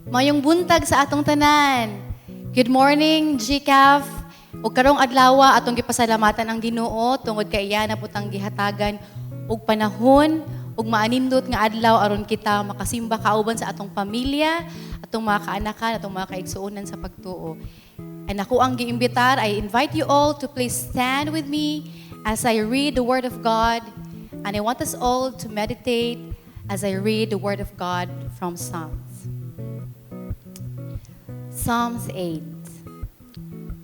Maayong buntag sa atong tanan. Good morning, GCAF. Ug karong adlaw atong gipasalamatan ang Ginoo tungod kay iya na pud tang gihatagan og panahon ug maanindot nga adlaw aron kita makasimba kauban sa atong pamilya, atong mga kaanakan, atong mga kaigsuonan sa pagtuo. And ako ang giimbitar, I invite you all to please stand with me as I read the Word of God. And I want us all to meditate as I read the Word of God from Psalms. Psalms 8.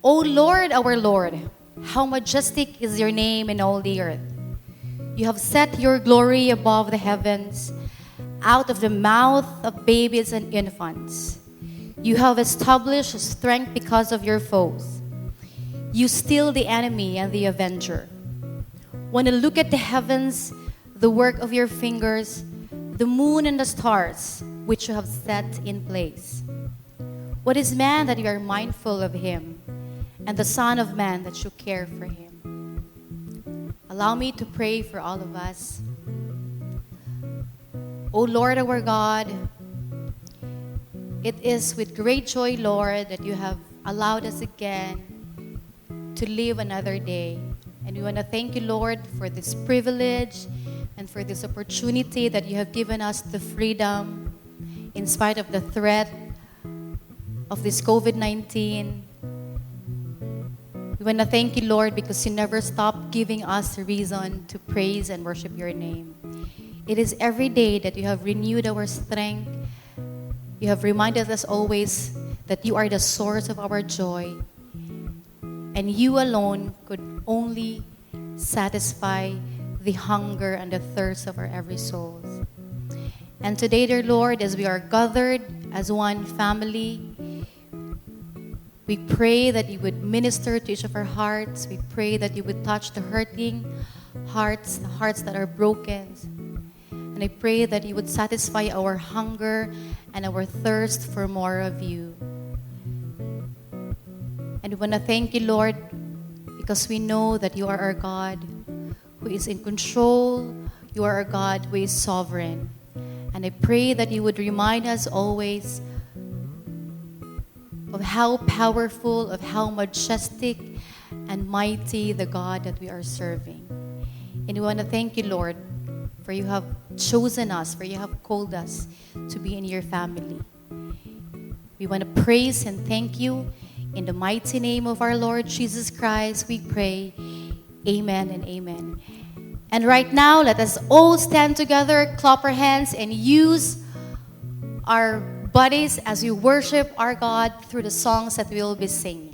O Lord, our Lord, how majestic is your name in all the earth. You have set your glory above the heavens, out of the mouth of babies and infants. You have established strength because of your foes. You still the enemy and the avenger. When I look at the heavens, the work of your fingers, the moon and the stars, which you have set in place. What is man that you are mindful of him, and the Son of Man that you care for him? Allow me to pray for all of us. O Lord our God, it is with great joy, Lord, that you have allowed us again to live another day. And we want to thank you, Lord, for this privilege and for this opportunity that you have given us the freedom in spite of the threat of this COVID-19. We want to thank you, Lord, because you never stop giving us a reason to praise and worship your name. It is every day that you have renewed our strength. You have reminded us always that you are the source of our joy. And you alone could only satisfy the hunger and the thirst of our every souls. And today, dear Lord, as we are gathered as one family, we pray that you would minister to each of our hearts. We pray that you would touch the hurting hearts, the hearts that are broken. And I pray that you would satisfy our hunger and our thirst for more of you. And we want to thank you, Lord, because we know that you are our God who is in control. You are our God who is sovereign. And I pray that you would remind us always of how powerful, of how majestic and mighty the God that we are serving. And we want to thank you, Lord, for you have chosen us, for you have called us to be in your family. We want to praise and thank you. In the mighty name of our Lord Jesus Christ, we pray. Amen and amen. And right now, let us all stand together, clap our hands, and use our bodies as we worship our God through the songs that we will be singing.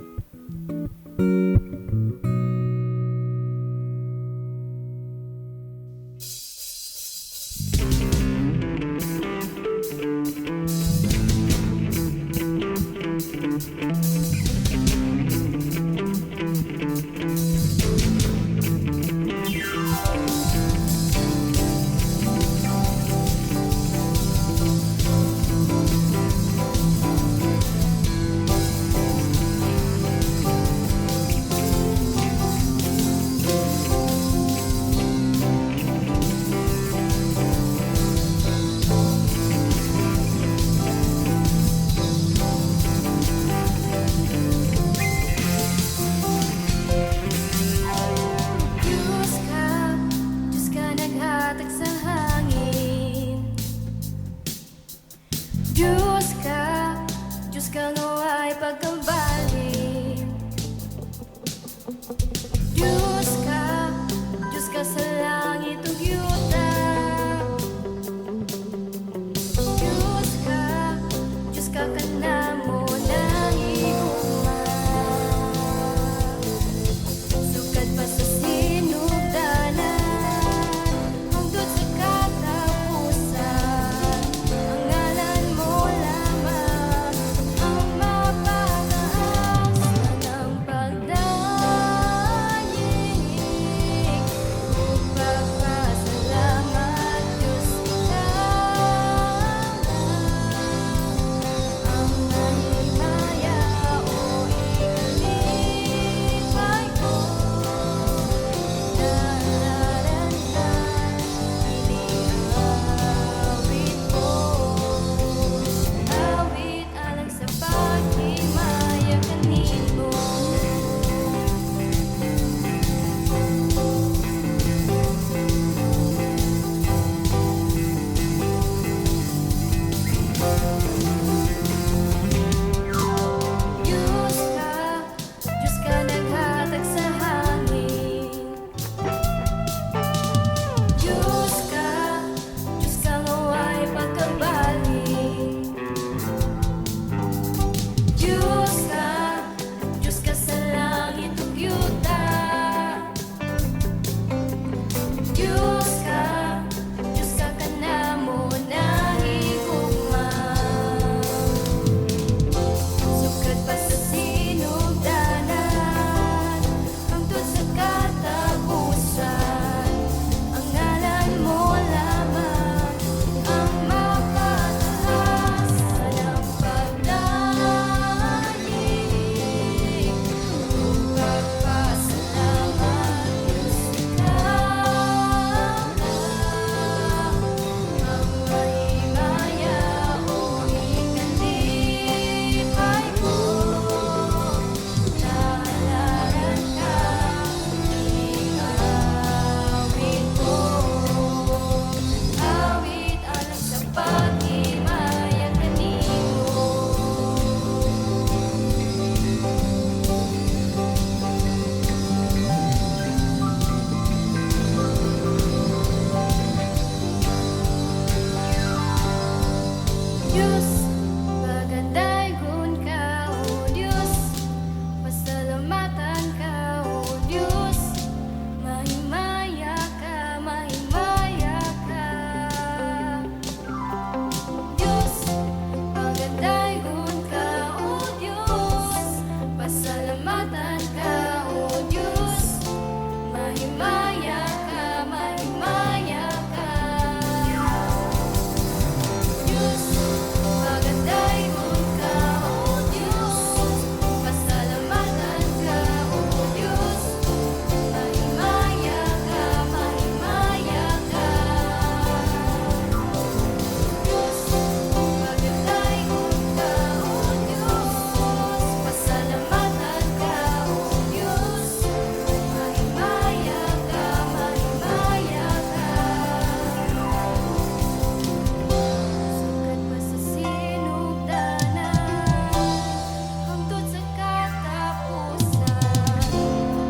Mahimaya ka, mahimaya ka. Diyos, pagandaygon ka, O Diyos. Pasalamatan ka, O Diyos. Mahimaya ka, mahimaya ka. Diyos, pagandaygon ka, O Diyos. Pasalamatan ka, O Diyos. Mahimaya ka, mahimaya ka. Sukad pa sa sinugdanan hangtod sa katapusan,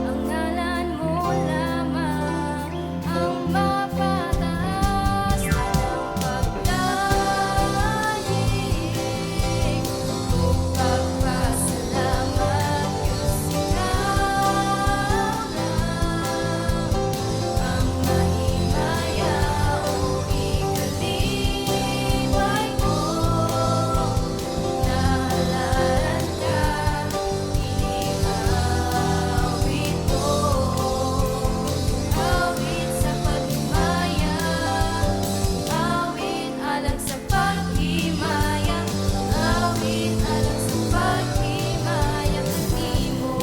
ang ngalan mo lamang ang mapataas. Tanang pagdaig ug pagpasalamat, Diyos, ikaw lang ang mahimaya ug ikalipay ko. Nahalaran ka, iniawit ko. Awit sa paghimaya, awit alang sa paghimaya, awit alang sa paghimaya kanimo.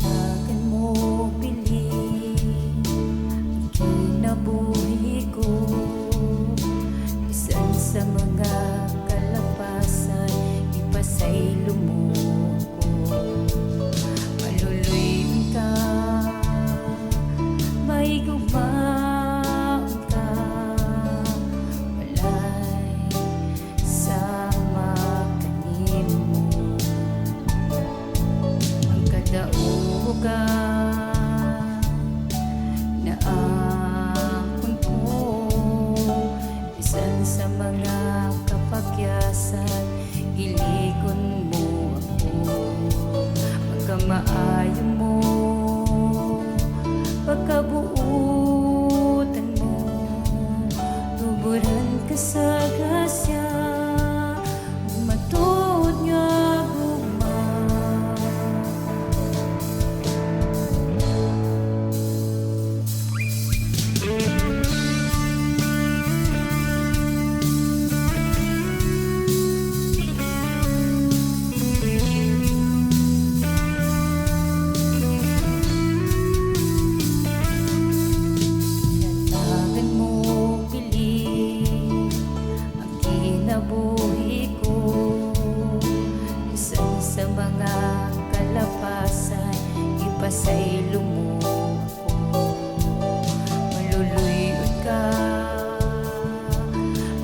Tagan mo bili ang kinabuhi ko. Bisan sa mga kalapasan, ipasaylo mo ko. Maluluy ka, may gugmaon ka, walay sama kanimo. Ang kadaugan na akon ko, bisan sa mga kapagyasan, giligon mo ako. Pagkamaayo mo, pagkabuutan mo, tuburan ka sa grasya ug matuod nga gugma. Tagan mo bili ang kinabuhi ko. Bisan sa mga kalapasan, ipasaylo mo ako. Maluluyot ka,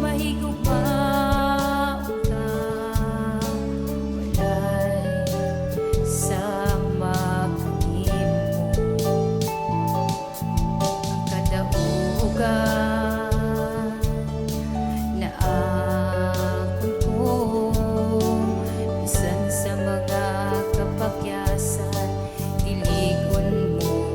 mahigugmaon ka, walay sama kanimo. Ang kadaugan na akon ko, bisan sa mga kapagyasan, giligon mo.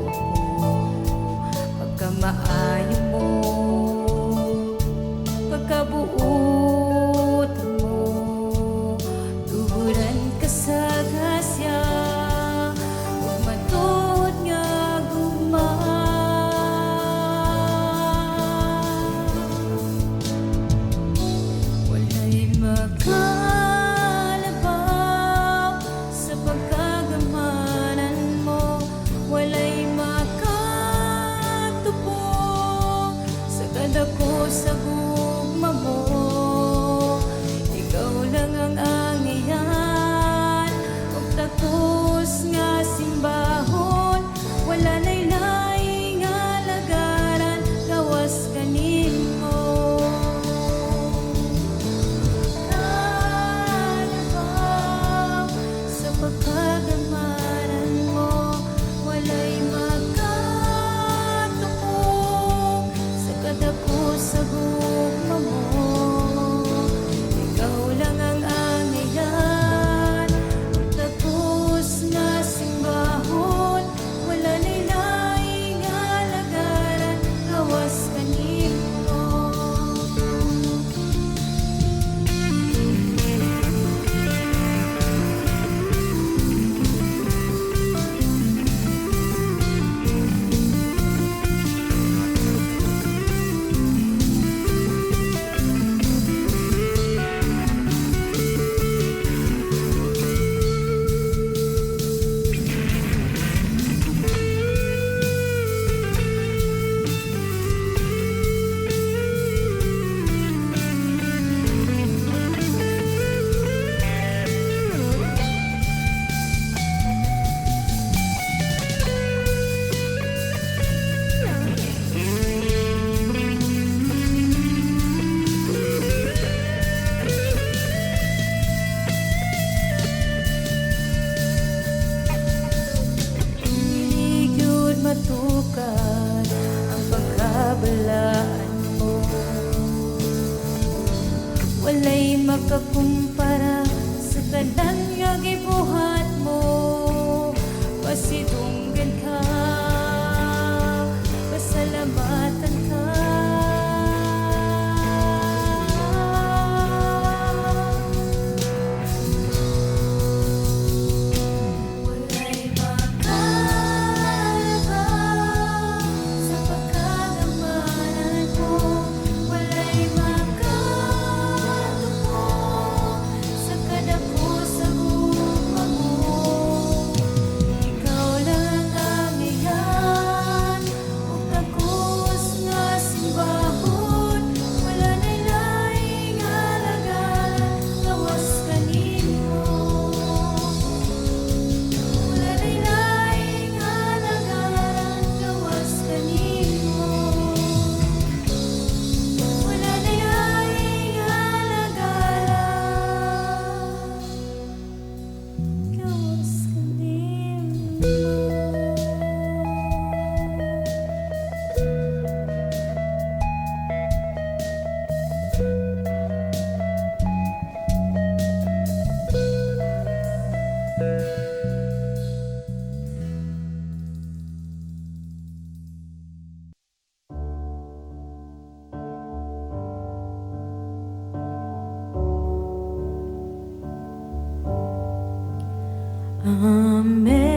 Amazing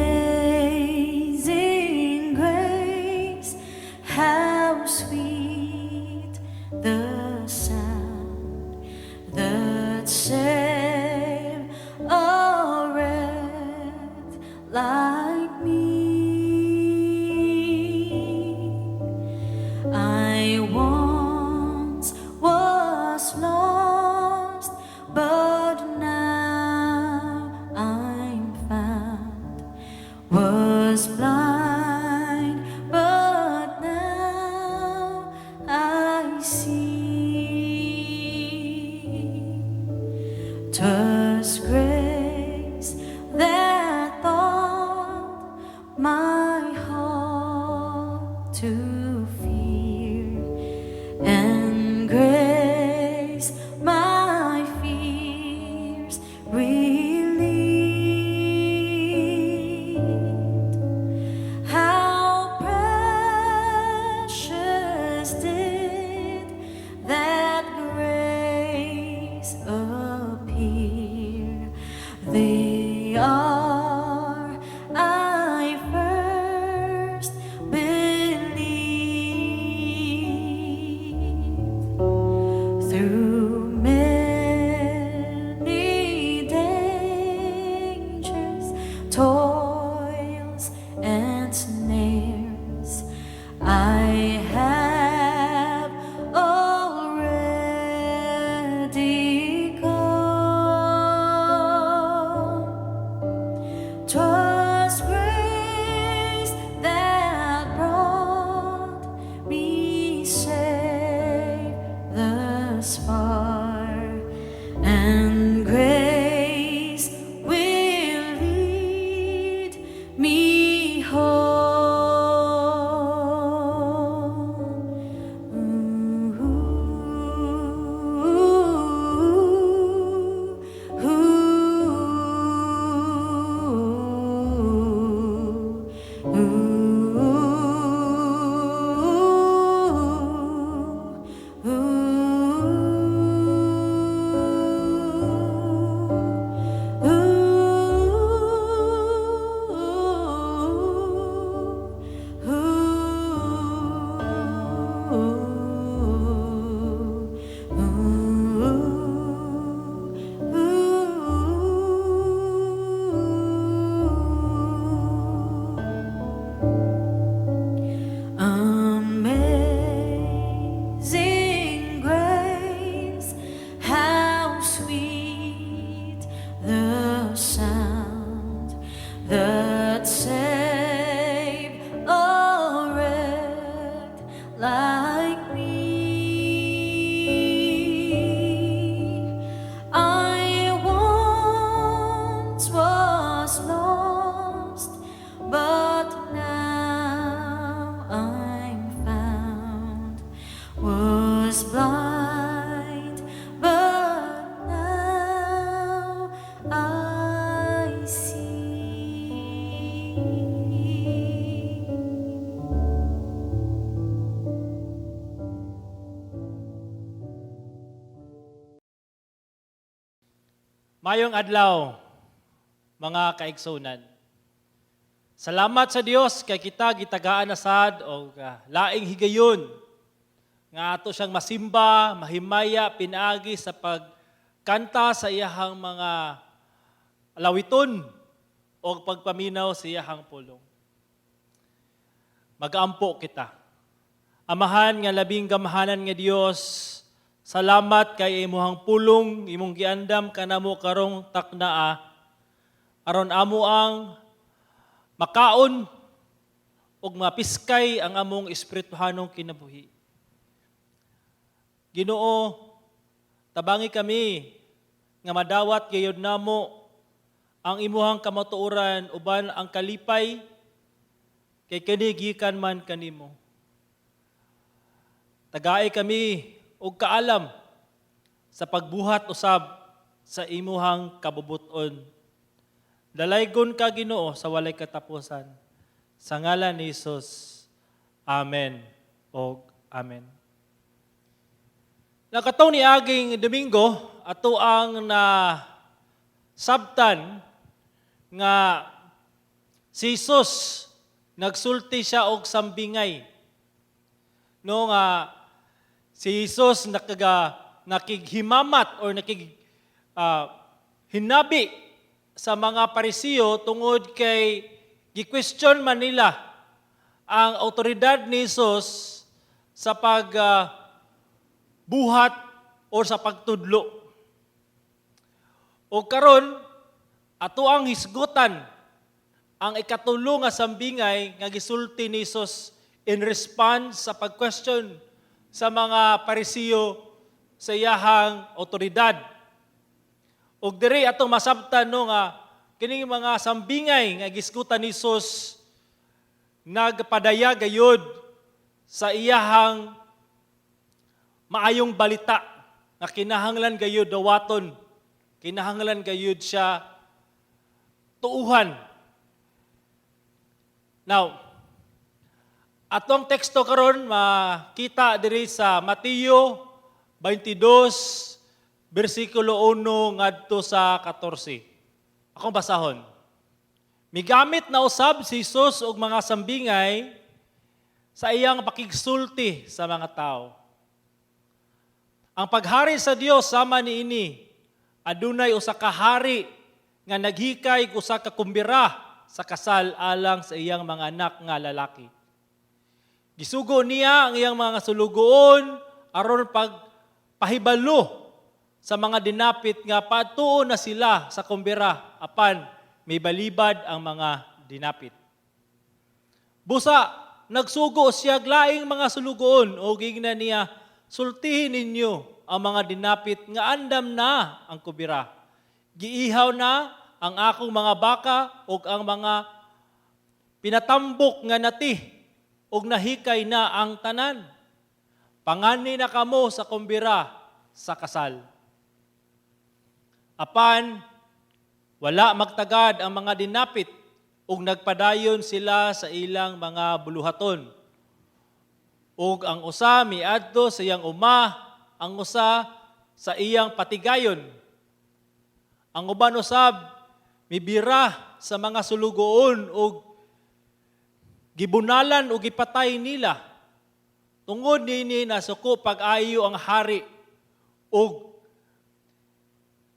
grace, how sweet the sound that saved a wretch like me. I once was lost, but now I'm found. Was blind, but now I see. 'Twas grace that taught my heart to fear, and grace my fears relieved. How precious did that grace appear the hour I first believed. Through many dangers, toils, and snares, I have already come. 'Twas grace that brought me safe thus far, and grace will lead me home. Ooh, ooh, ooh, ooh. Amazing grace, how sweet the sound that saved a wretch like me. I once was lost, but now I'm found. Was blind, but now I see. Maayong adlaw, mga kaigsunan. Salamat sa Dios kay kita gitagaan na sad og laing higayon nga ato siyang masimba, mahimaya pinaagi sa pagkanta sa iyahang mga alawiton o pagpaminaw sa iyahang pulong. Magampo kita. Amahan nga labing gamhanan nga Dios, salamat kay imuhang pulong, imong giandam kanamo karong taknaa, aron amo ang makaon ug mapiskay ang among espirituhanong kinabuhi. Ginoo, tabangi kami nga madawat gayud namo ang imuhang kamatuoran uban ang kalipay kay kini gikan man kanimo. Tagai kami og kaalam sa pagbuhat usab sa imuhang kabubuton. Dalaygon ka, Ginoo, sa walay katapusan. Sa ngalan ni Jesus. Amen. Og amen. Nakatong ni aging Domingo, ato ang na sabtan nga si Jesus nagsulti siya og sambingay. No, nga si Jesus nakighimamat or nakig hinabi sa mga Parisiyo tungod kay gi-question man nila ang autoridad ni Jesus sa pag buhat or sa pagtudlo. O karon, ato ang hisgutan ang ikatulo nga sambingay nga gisulti ni Jesus in response sa pag-question sa mga Parisiyo sa iyahang otoridad. Ug diri atong masabtan, no, nga kining mga sambingay nga gisgutan ni Jesus nagpadayag gayud sa iyahang maayong balita nga kinahanglan gayud dawaton, kinahanglan gayud siya tuuhan. Now, atong teksto karon makita diri sa Mateo 22 bersikulo 1 ngadto sa 14. Akong basahon. Migamit na usab si Jesus og mga sambingay sa iyang pakigsulti sa mga tao. "Ang paghari sa Dios sama niini: adunay usa ka hari nga naghikay og usa ka kumbira sa kasal alang sa iyang mga anak nga lalaki. Gisugo niya ang iyang mga sulugoon aron pagpahibalo sa mga dinapit nga paadtuon na sila sa kumbira, apan mibalibad ang mga dinapit. Busa nagsugo siya laing mga sulugoon o gingnan niya, 'Sultihi ninyo ang mga dinapit nga andam na ang kumbira. Giihaw na ang akong mga baka ug ang mga pinatambok nga nati ug nahikay na ang tanan. Pangani na kamo sa kumbira sa kasal.' Apan wala magtagad ang mga dinapit ug nagpadayon sila sa ilang mga buluhaton. Ug ang usa miadto sa iyang uma, ang usa sa iyang patigayon. Ang uban usab mibira sa mga sulugoon ug gibunalan ug gipatay nila. Tungod niini nasuko pag-ayo ang hari ug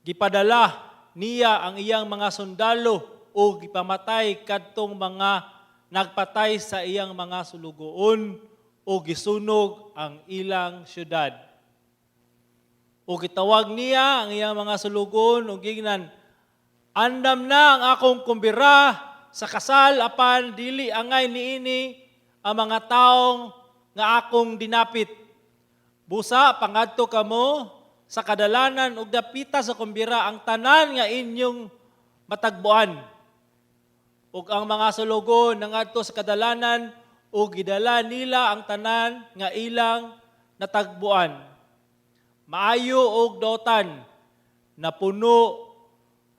gipadala niya ang iyang mga sundalo ug gipamatay kadtong mga nagpatay sa iyang mga sulugoon ug gisunog ang ilang syudad. Ug gitawag niya ang iyang mga sulugoon ug gingnan, 'Andam na ang akong kumbira sa kasal apan dili angay niini ang mga taong nga akong dinapit. Busa pangadto kamo sa kadalanan ug dapita sa kumbira ang tanan nga inyong matagbuan.' Ug ang mga sulugoon nangadto sa kadalanan ug gidala nila ang tanan nga ilang natagbuan, maayo ug dautan. Napuno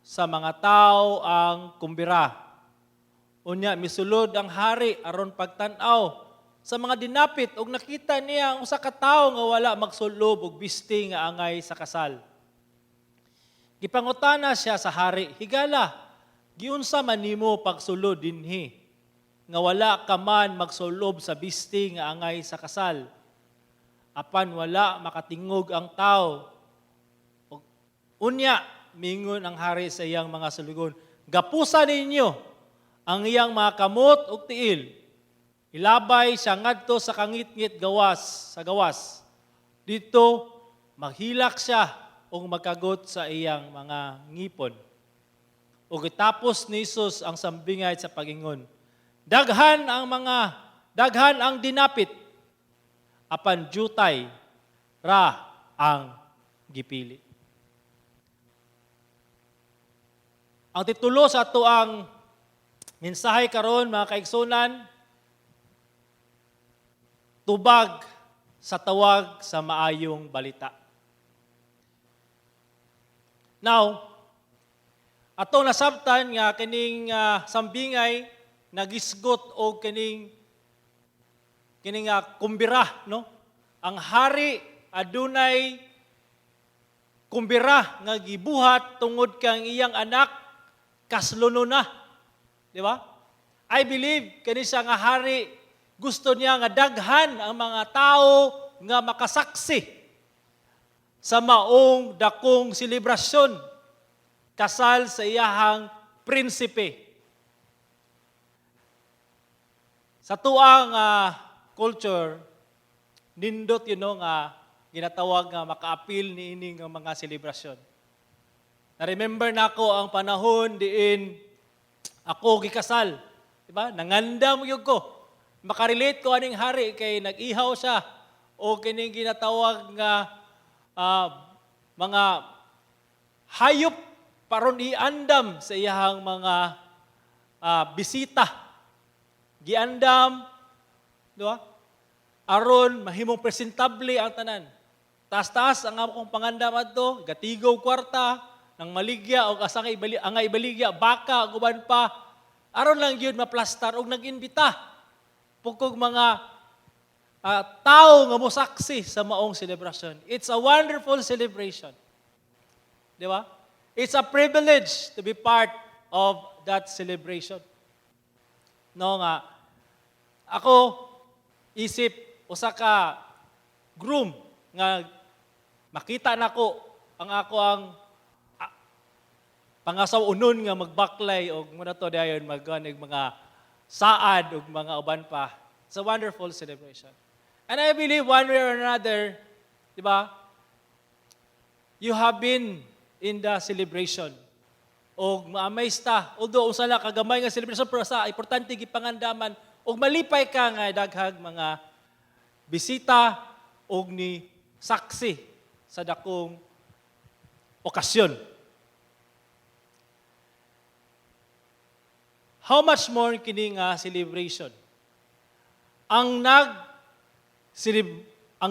sa mga tao ang kumbira. Unya misulod ang hari aron pagtan-aw sa mga dinapit ug nakita niya ang usa ka tawo nga wala magsulob og bisti nga angay sa kasal. Gipangutana siya sa hari, 'Higala, giunsa man nimo pagsulod dinhi nga wala ka man magsulob sa bisti nga angay sa kasal?' Apan wala makatingog ang tao. Unya, mingon ang hari sa iyang mga sulugoon, 'Gapusa ninyo ang iyang mga kamot ug tiil. Ilabay siya ngadto sa kangitngit gawas sa gawas. Didto maghilak siya ug magkagot sa iyang mga ngipon.' Ug gitapos ni Jesus ang sambingay sa pagingon, 'Daghan ang dinapit, apan jutay ra ang gipili.'" Ang titulo sa ato ang mensahe karon, mga kaigsunan, "Tubag sa Tawag sa Maayong Balita." Now, atong nasabtan nga kining sambingay nagisgot og kining kumbira, no? Ang hari adunay kumbira nga gibuhat tungod kang iyang anak Kaslono na. Di ba? I believe kani siya nga hari, gusto niya nga daghan ang mga tao nga makasaksi sa maong dakong selebrasyon, kasal sa iyahang prinsipe. Sa tuang culture, nindot yun no, nga ginatawag nga makaapil ni ini nga mga selebrasyon. Na-remember nako ang panahon diin ako gikasal. Diba? Nangandam gyud ko. Makarelate ko aning hari kay nag-ihaw siya o kining ginatawag nga mga hayop paron iandam sa iyahang mga bisita. Giandam, di ba? Aron mahimong presentable ang tanan. Taas-taas ang akong pangandam adto, gatigo kwarta, nang maligya og asa nga ibali ang ibaligya baka ug uban pa, aron lang gyud maplastar og nag-imbita pukog mga tao nga mosaksi sa maong selebrasyon. It's a wonderful celebration. Di ba? It's a privilege to be part of that celebration. No nga ako isip usa ka groom nga makita nako ang ako ang pangasaw-unon nga magbaklay og muna to dayon magganig mga saad ug mga uban pa. It's a wonderful celebration. And I believe one way or another, di ba? You have been in the celebration. Og ma-amaze ta. Although usa lang kagamay nga celebration, pero sa importante gipangandaman og malipay ka nga daghag mga bisita og ni saksi sa dakong okasyon. How much more kini nga celebration? Ang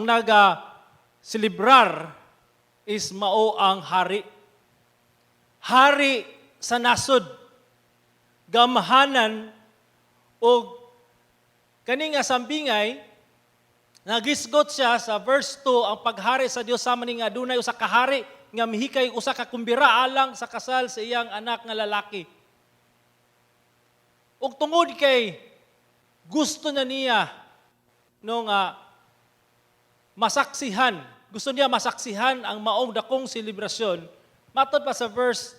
naga celebrar is mao ang hari. Hari sa nasod, gamhanan, og kani nga sambingay nagisgot siya sa verse 2, ang paghari sa Dios sama ni nga adunay usa ka hari nga mihikay usa ka kumbira alang sa kasal sa iyang anak nga lalaki. Ug tungod kay gusto na niya no nga masaksihan, gusto niya masaksihan ang maong dakong selebrasyon. Matod pa sa verse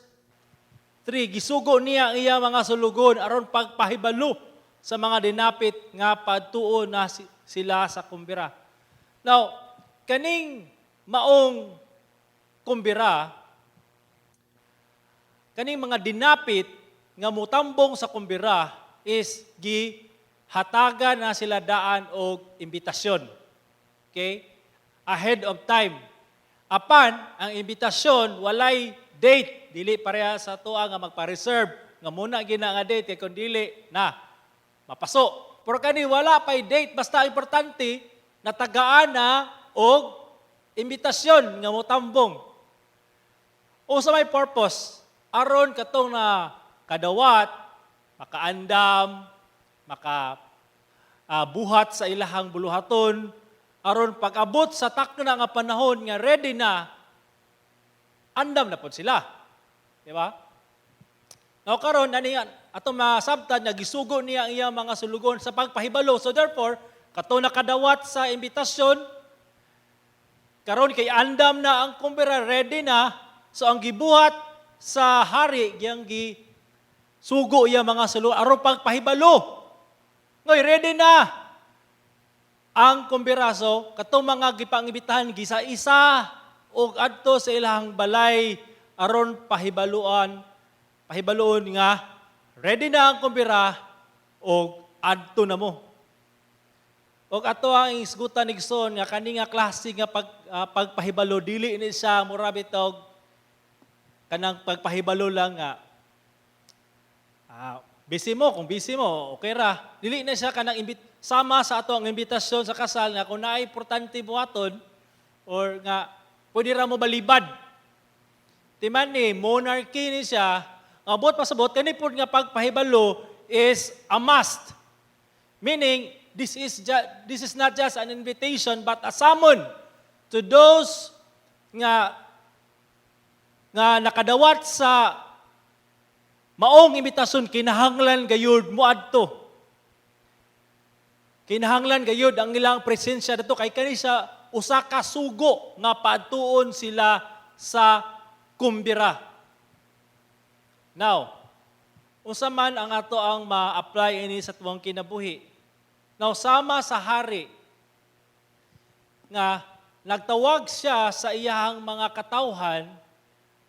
3, gisugo niya ang iyang mga sulugon aron pagpahibalo sa mga dinapit nga padtuo na sila sa kumbira. Now, kaning maong kumbira, kaning mga dinapit nga mutambong sa kumbira is gihatagan na sila daan og imbitasyon. Okay? Ahead of time. Apan, ang imbitasyon walay date. Dili pareha sa tuwa nga magpa-reserve nga muna gina nga date kay kung dili na mapaso. Pero kani wala pay date, basta importante natagaan na og imbitasyon nga motambong. O sa may purpose, aron katong na kadawat, makaandam, maka buhat sa ilahang buluhaton, aron pag-abot sa takna nga panahon nga ready na, andam na pod sila. Di ba? Now karon ani ato masabtan nga gisugo niya ang iyang mga sulugon sa pagpahibalo. So therefore, kato nakadawat sa imbitasyon, karon kay andam na ang kumbira, ready na. So ang gibuhat sa hari, giyang gi sugo iya mga sulugon aron pagpahibalo. Ngoy, ready na ang kumbiraso, katong mga gipangibitahan gisa-isa og adto sa ilang balay aron pahibaluon nga ready na ang kumbira og adto na mo. Og ato ang isgutan igsoon nga kani nga klase nga pagpahibalo dili ni siya mura bitaw kanang pagpahibalo lang nga busy mo, kung busy mo, okay ra. Dili na siya kanang sama sa ato ang imbitasyon sa kasal nga kung naay importante buhaton or nga pwede ra mo balibad. Timan ni monarchy ni siya, ang buot pasabot kani pud nga pagpahibalo is a must. Meaning this is not just an invitation but a summon to those nga nakadawat sa Maong imbitasyon, kinahanglan gayud moadto. Kinahanglan gayud ang ilang presensya dito kay kani sa usa ka sugo nga paadtuon sila sa kumbira. Now, unsa man ang ato ang ma-apply ini sa tuwang kinabuhi? Now, sama sa hari nga nagtawag siya sa iyahang mga katawhan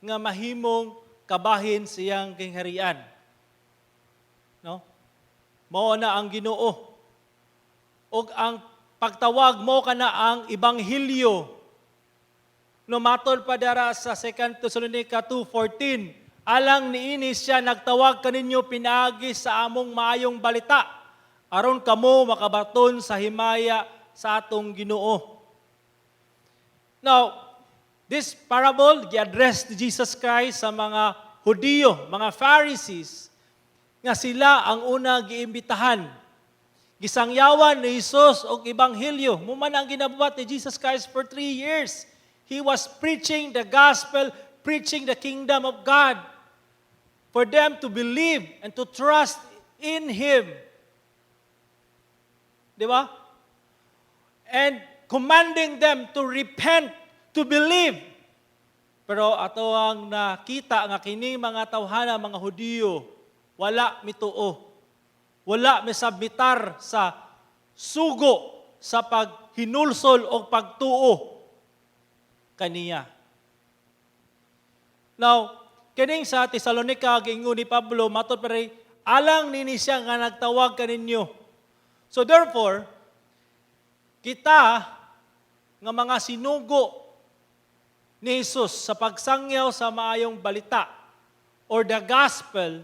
nga mahimong kabahin siyang gingharian. No? Mao na ang Ginoo. Og ang pagtawag mo kana ang ebanghelyo. No, matod pa dara sa 2 Thessalonica 2:14, alang niini siya nagtawag kaninyo pinaagi sa among maayong balita, aron kamo makabaton sa himaya sa atong Ginoo. Now, this parable gi-address ni Jesus Christ sa mga Hudiyo, mga Pharisees, nga sila ang una giimbitahan. Gisangyawan ni Jesus og ebanghelyo. Mao man ang ginabuhat ni Jesus Christ for 3 years. He was preaching the gospel, preaching the kingdom of God for them to believe and to trust in Him. Di ba? And commanding them to repent, to believe. Pero ato ang nakita nga kini mga tawhana, mga Hudiyo, wala mituo. Wala misubmitar sa sugo sa paghinulsol o pagtuo kaniya. Now, kining sa Tesalonica, giingon ni Pablo, matod pa rin, alang nini siya nga nagtawag kaninyo. So therefore, kita nga mga sinugo ni Jesus sa pagsangyaw sa maayong balita or the gospel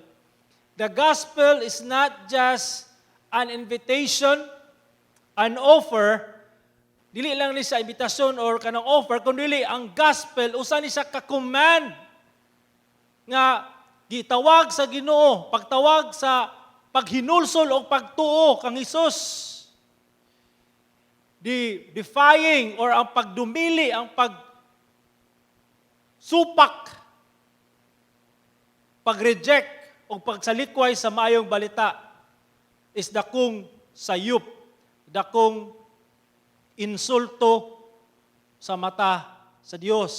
is not just an invitation, an offer, dili lang ni sa imbitasyon or kanang offer, kundi ang gospel usa ni siya ka command nga gitawag sa Ginoo, pagtawag sa paghinulsol o pagtuo kang Hesus. The defying or ang pagdumili, ang pag supak, pag-reject o pagsalikway sa maayong balita is dakong sayop, dakong insulto sa mata sa Dios.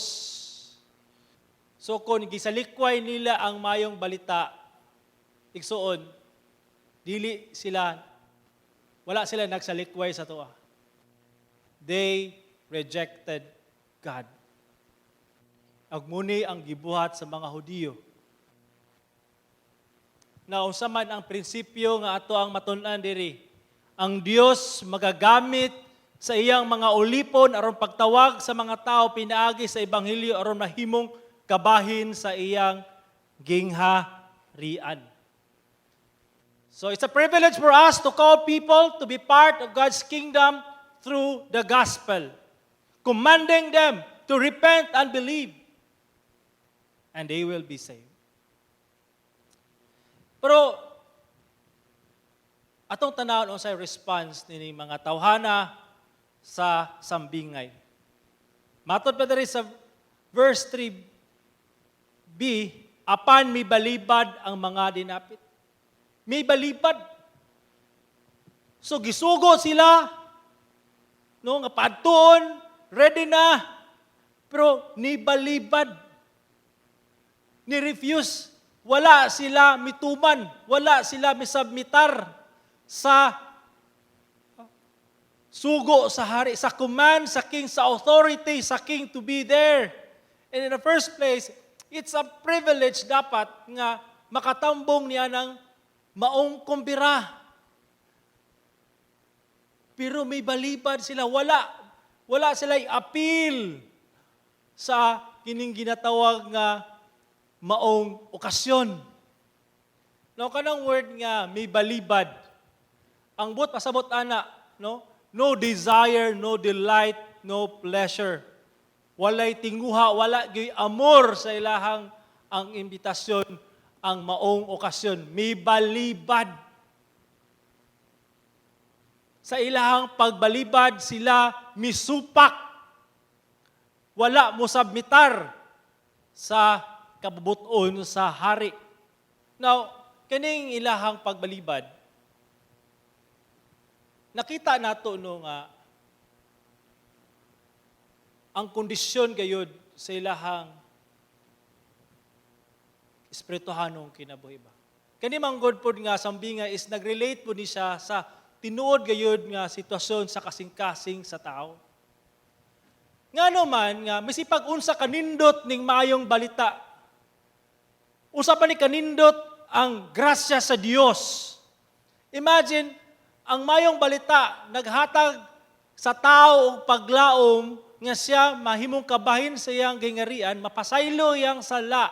So kung gisalikway nila ang maayong balita, igsuon, dili sila, wala sila nagsalikway sa atoa. They rejected God. Ug mao ni ang gibuhat sa mga Hudiyo. Na unsa man ang prinsipyo nga ato ang matun-an diri? Ang Dios magagamit sa iyang mga ulipon aron pagtawag sa mga tao pinaagi sa ebanghelyo aron mahimong kabahin sa iyang gingharian. So it's a privilege for us to call people to be part of God's kingdom through the gospel, commanding them to repent and believe, and they will be saved. Pero atong tanawon unsay response ni mga tawhana sa sambingay. Matod pa diri sa verse 3b, apan mibalibad ang mga dinapit. Mibalibad. So gisugo sila, no, nga paadtuon, ready na, pero nibalibad. Ni-refuse. Wala sila mituman, wala sila misubmitar sa sugo sa hari, sa command sa king, sa authority sa king to be there. And in the first place, it's a privilege dapat nga makatambong niya ng maong kumbira. Pero may balibad sila, wala. Wala sila appeal sa kining ginatawag nga maong okasyon. No, kanang word nga may balibad. Ang buot pasabot ana, no? No desire, no delight, no pleasure. Walay tinguha, wala gyud amor sa ilahang ang imbitasyon, ang maong okasyon. May balibad. Sa ilahang pagbalibad sila misupak. Wala mo submitar sa kabubuton sa hari. Now, kaning ilahang pagbalibad, nakita nato, no, nga ang kondisyon gayud sa ilahang espirituhanong kinabuhi ba. Kani man gud pod nga sambinga is nagrelate po ni siya sa tinuod gayud nga sitwasyon sa kasing-kasing sa tao. Ngano man nga misipag unsa kanindot ning maayong balita. Unsa pa ni kanindot ang grasya sa Dios. Imagine, ang maayong balita naghatag sa tao og paglaom nga siya mahimong kabahin sa iyang gingarian, mapasaylo iyang sala,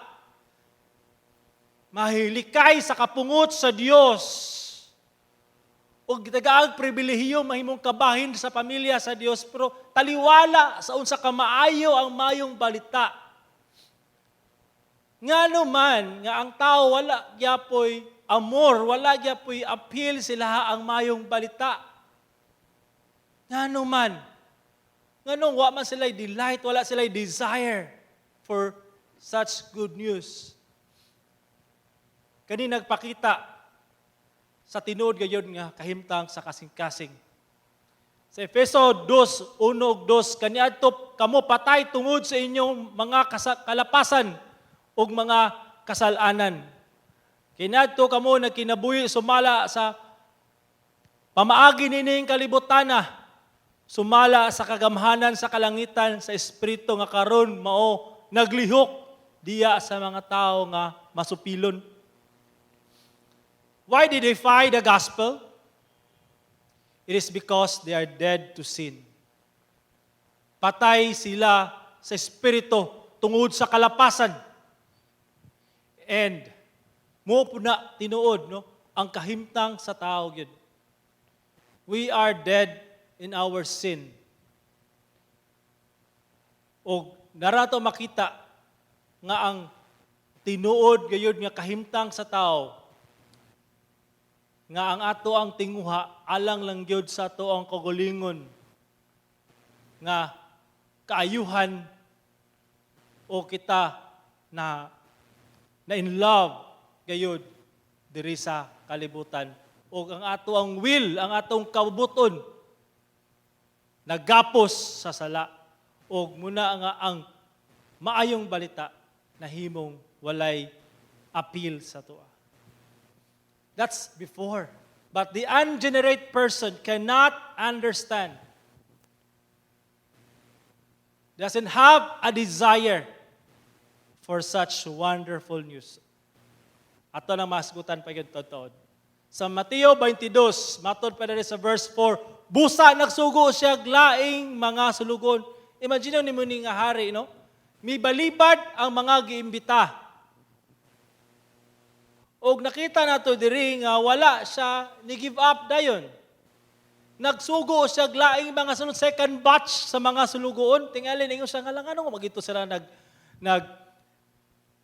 mahilikay sa kapungot sa Dios, ug tagaag pribilehiyo mahimong kabahin sa pamilya sa Dios, pero taliwala sa unsa ka maayo ang maayong balita, ngano man nga ang tao wala gyapoy amor, wala gyapoy appeal sila ang maayong balita? Ngano man? Nganong wa man sila delight, wala sila desire for such good news? Kani nagpakita sa tinuod gayud nga kahimtang sa kasing-kasing. Sa Efeso 2, 1 ug 2, "Kaniadto kamo patay tungod sa inyong mga kalapasan ug mga kasalanan. Kaniadto kamo nagkinabuhi sumala sa pamaagi nining kalibutana, sumala sa kagamhanan sa kalangitan sa espiritu nga karon mao naglihok diya sa mga tao nga masupilon." Why did they fight the gospel? It is because they are dead to sin. Patay sila sa espiritu tungod sa kalapasan. And mao po na tinuod, no, ang kahimtang sa tao gyud. We are dead in our sin. Og narato makita nga ang tinuod gayud nga kahimtang sa tao nga ang ato ang tinguha alang lang gyud sa ato ang kaugalingon nga kaayuhan o kita na na in love gayud diri sa kalibutan o ang ato ang will, ang atong kaubuton nagapos sa sala, og muna nga ang maayong balita nahimong walay appeal sa atoa. That's before. But the ungenerate person cannot understand. Doesn't have a desire for such wonderful news. Ato na masgutan pa yun totoo. Sa Mateo 22, matod pa diri sa verse 4, "Busa nagsugo siya laing mga sulugon." Imagine nimo ni nga hari, no? Mibalibad ang mga giimbita. Og nakita nato diri nga wala siya ni give up dayon. Nagsugo siya laing mga sunod, second batch sa mga sulugoon. Tingali ningon siya nga lang, ano magito sila nag nag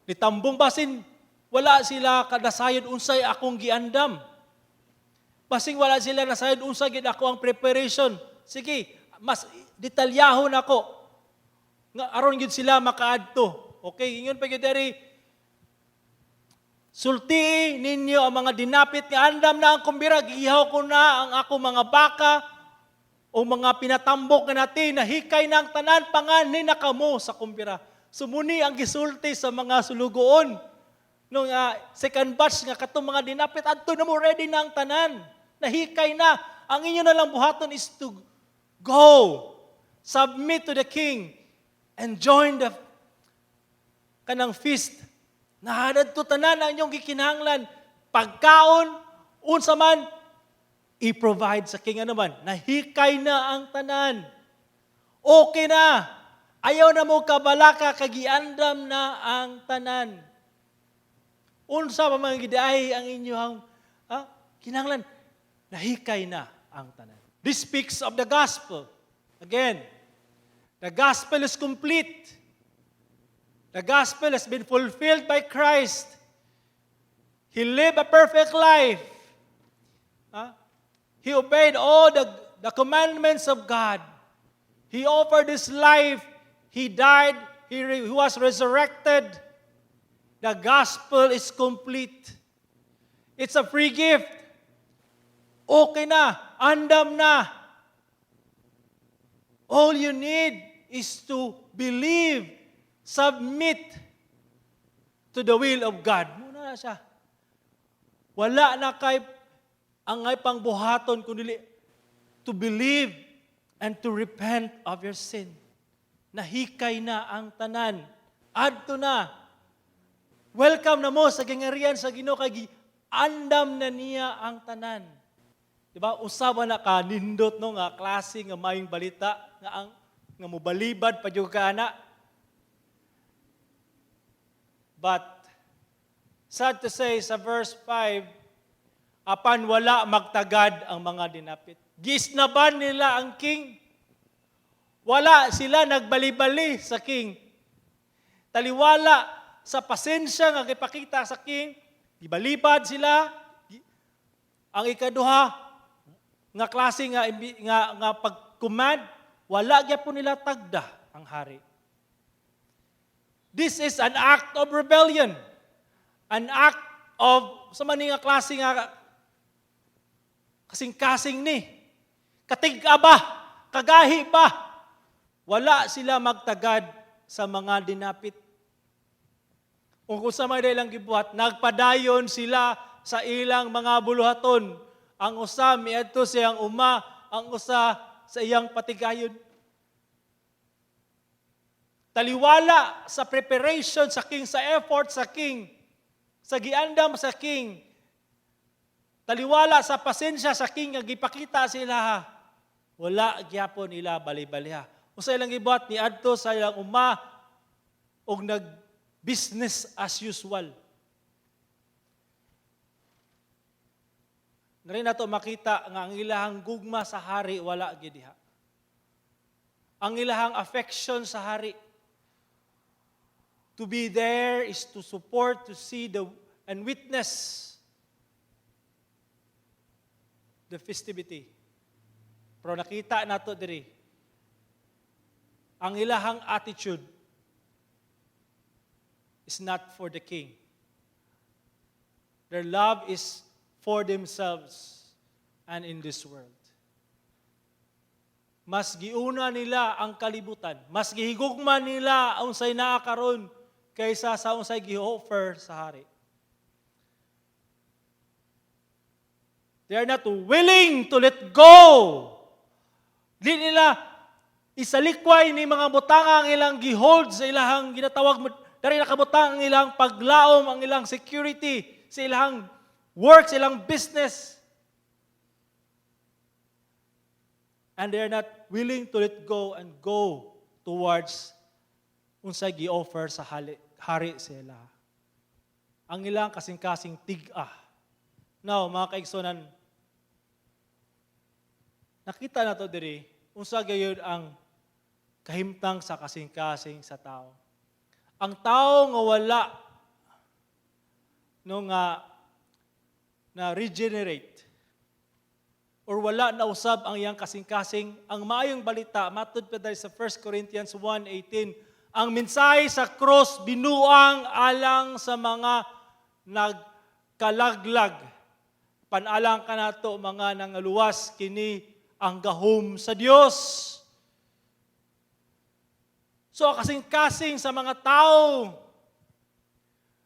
nitambong, basin wala sila kadasayod unsay akong giandam. Basing wala sila nasayod unsay gid ako ang preparation. Sige, mas detalyahon ako nga aron gid sila makaadto. Okay, ingon pa gyud diri, "Sulti ninyo ang mga dinapit nga andam na ang kumbira, giihaw ko na ang ako mga baka o mga pinatambok nga nati, nahikay na ang tanan, pangani na kamo sa kumbira." So muni ang gisulti sa mga sulugoon. Nung second batch nga katong mga dinapit, adto na mo, ready na ang tanan. Nahikay na. Ang inyo na lang buhaton is to go, submit to the king, and join the kanang feast. Naa na adto tanan ang inyong gikinahanglan. Pagkaon, unsa man, i-provide sa king, ano man. Nahikay na ang tanan. Okay na. Ayaw na mo kabalaka kay giandam na ang tanan. Unsa pa man gidaay ang inyong kinahanglan? Nahikay na ang tanan. This speaks of the gospel. Again, the gospel is complete. The gospel has been fulfilled by Christ. He lived a perfect life. Huh? He obeyed all the commandments of God. He offered his life. He died. He was resurrected. The gospel is complete. It's a free gift. Okay na, andam na. All you need is to believe, submit to the will of God. Mao na siya. Wala na kay angay pang buhaton kundi to believe and to repent of your sin. Nahikay na ang tanan. Adto na. Welcome na mo sa gingarian sa Ginoo kay andam na niya ang tanan. Di ba? Usa ba na ka nindot, no, nga klase nga maayong balita nga ang nga mobalibad pa jud ka ana? But sad to say, sa verse 5, apan wala magtagad ang mga dinapit. Gisnaban nila ang king. Wala sila nagbalibali sa king. Taliwala sa pasensya nga gipakita sa king, gibalibad sila. Ang ikaduha nga klase nga pag-command, wala gyapon nila tagda ang hari. This is an act of rebellion. An act of sa man nga klase nga kasing-kasing ni. Katig-a ba? Kagahi ba? Wala sila magtagad sa mga dinapit. Kung sa may ilang gibuhat, nagpadayon sila sa ilang mga buluhaton. Ang usa miadto sa iyang uma, ang usa sa iyang patigayon. Taliwala sa preparation sa king, sa effort sa king, sa giandam sa king, taliwala sa pasensya sa king nga gipakita sila, wala gyapon nila bali-baliha. Usa ilang gibuhat, ni adto sa ilang uma og nag business as usual. Nari nato makita nga ang ilahang gugma sa hari wala gyud diha. Ang ilahang affection sa hari, to be there is to support, to see the and witness the festivity. Pero nakita nato diri ang ilahang attitude is not for the king. Their love is for themselves and in this world. Mas giuna nila ang kalibutan. Mas gihigugma nila ang unsay naa karon kaysa sa unsay gi-offer sa hari. They are not willing to let go. Di nila isalikway ni mga butanga ang ilang gihold sa ilahang ginatawag mo. Dari nakabutang ang ilang paglaom, ang ilang security, sa ilang work, sa ilang business. And they are not willing to let go and go towards unsay gi-offer sa hari sila. Ang ilang kasing-kasing tig-a. Now, mga kaigsunan, nakita na to diri unsa gayud ang kahimtang sa kasing-kasing sa tao. Ang tao nga wala no nga na regenerate or wala na usab ang iyang kasing-kasing, ang maayong balita, matud pa dahil sa 1 Corinthians 1:18, ang mensahe sa cross binuang alang sa mga nagkalaglag. Panalang kanato mga nangaluwas, kini ang gahom sa Dios. So ang kasing-kasing sa mga tao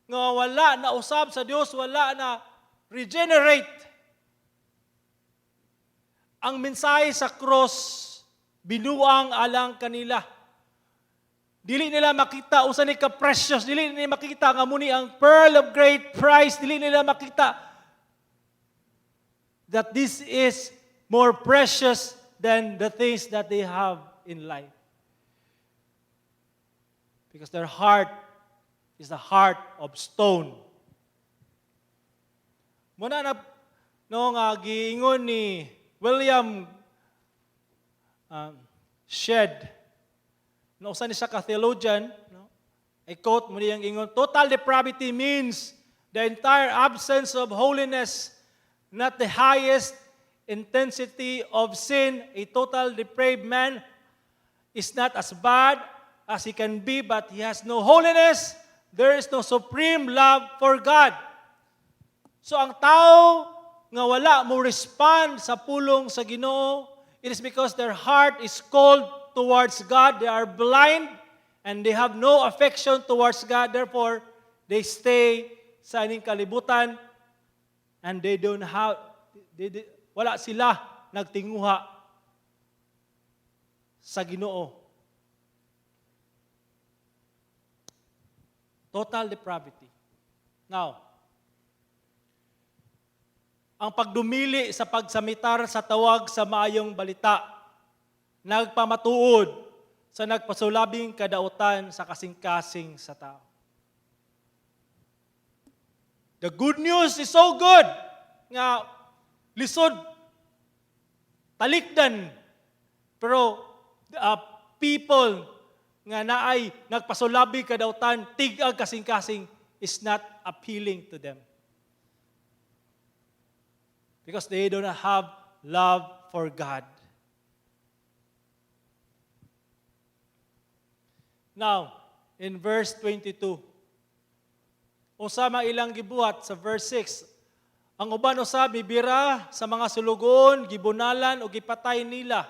nga wala na usab sa Dios, wala na regenerate, ang mensahe sa cross binuang alang kanila. Dili nila makita usa ni ka precious, dili nila makita nga mao ni ang pearl of great price, dili nila makita that this is more precious than the things that they have in life. Because their heart is the heart of stone. Mao na no nga giingon ni William Shedd, no, usa ni siya ka theologian, no? I quote mo niyang ingon, "Total depravity means the entire absence of holiness, not the highest intensity of sin. A total depraved man is not as bad as he can be, but he has no holiness. There is no supreme love for God." So ang tao nga wala mo respond sa pulong sa Ginoo, it is because their heart is cold towards God. They are blind and they have no affection towards God. Therefore, they stay sa ining kalibutan and they don't have they, wala sila nagtinguha sa Ginoo. Total depravity. Now, ang pagdumili sa pagsamitar sa tawag sa maayong balita, nagpamatuod sa nagpasulabing kadautan sa kasing-kasing sa tao. The good news is so good nga lisod talikdan, pero people nga naay nagpasulabi kadautan, tig-ang kasing-kasing, is not appealing to them. Because they do not have love for God. Now, in verse 22, unsa man ilang gibuhat sa verse 6? Ang uban usab mibira sa mga sulugoon, gibunalan o gipatay nila.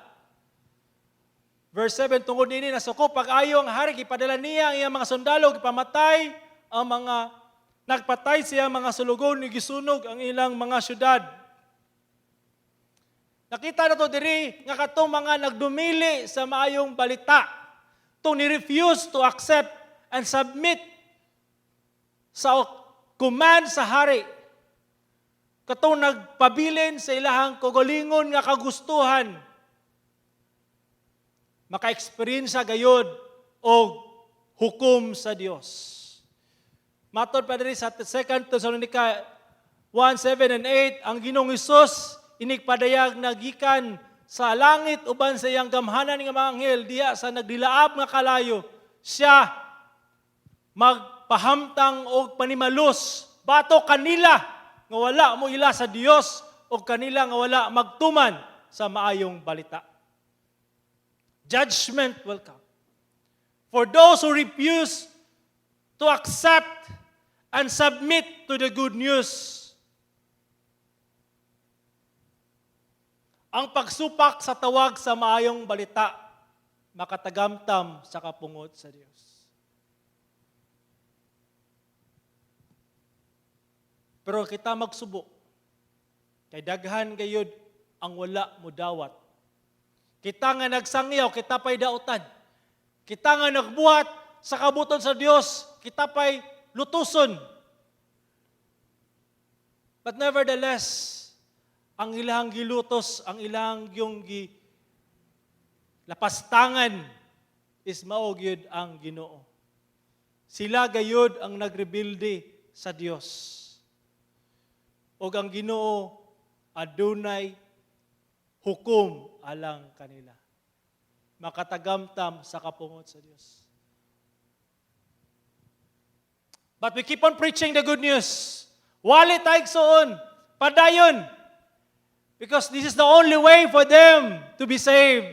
Verse 7, tungod nini nasuko pag-ayo ang hari, gipadala niya ang iyang mga sundalo, gipamatay ang mga nagpatay siya mga sulugoon, gisunog ang ilang mga syudad. Nakita na to diri nga katong mga nagdumili sa maayong balita, tong ni-refuse to accept and submit sa command sa hari, katong nagpabilin sa ilahang kaugalingon nga kagustuhan, maka-experience gayod og hukom sa Dios. Matod pa diri sa 2 Thessalonica 1:7 and 8, ang Ginoong Hesus inig padayag nagikan sa langit uban sa iyang gamhanan nga mga anghel diha sa nagdilaab nga kalayo, siya magpahamtang og panimalus batok kanila nga wala mo ila sa Dios o kanila nga wala magtuman sa maayong balita. Judgment will come for those who refuse to accept and submit to the good news. Ang pagsupak sa tawag sa maayong balita, makatagamtam sa kapungot sa Dios. Pero kita magsubo, kay daghan gayud ang wala mo dawat. Kita nga nagsangyaw, kita pa'y dautan. Kita nga nagbuhat sa kabuton sa Dios, kita pa'y lutuson. But nevertheless, ang ilang gilutos, ang ilang yung gi lapastangan is mao gyud ang Ginoo. Sila gayud ang nagrebelde sa Dios. Og ang Ginoo adunay hukom alang kanila. Makatagamtam sa kapungot sa Dios. But we keep on preaching the good news. Wali ta, igsoon. Padayon. Because this is the only way for them to be saved.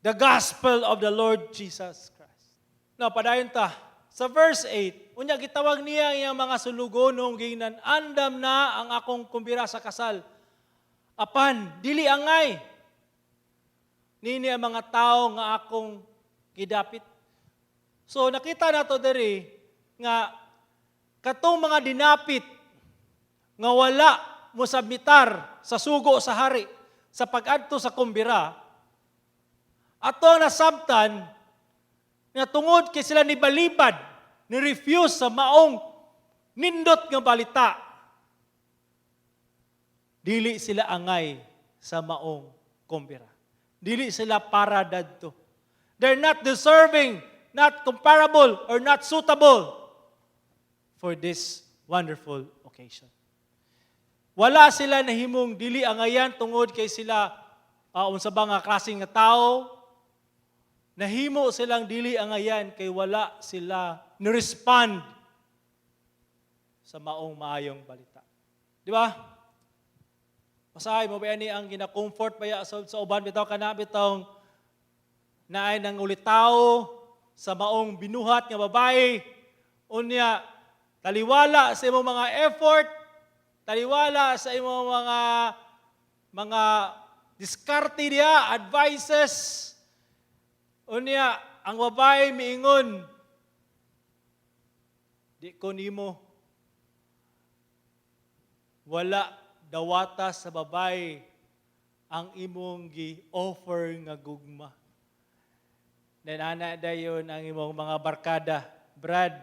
The gospel of the Lord Jesus Christ. Now, padayon ta. Sa verse 8, unya gitawag niya ang iyang mga sulugoon, giingnan, "Andam na ang akong kumbira sa kasal. Apan, dili angay nini ang mga tao nga akong gidapit." So nakita nato diri nga katong mga dinapit nga wala mo submitar sa sugo sa hari sa pag-adto sa kumbira, ato ang nasabtan nga tungod kay sila nibalibad, ni-refuse sa maong nindot nga balita, dili sila angay sa maong kumbira. Dili sila para dadto. They're not deserving, not comparable, or not suitable for this wonderful occasion. Wala sila nahimong dili angayan tungod kay sila unsa ba nga klase nga tao. Nahimo silang dili angayan kay wala sila ni-respond sa maong maayong balita. Di ba? Masahay mo ba ni ang gina-comfort ba ya sa uban bitaw kana bitong naay nang ulitaw sa maong binuhat nga babae, unya taliwala sa imong mga effort. Taliwala sa imong mga diskarte diha, advices. Unya, ang babae miingon, "Di ko nimo." Wala dawata sa babae ang imong gi-offer nga gugma. Then ana dayon ang imong mga barkada, "Brad,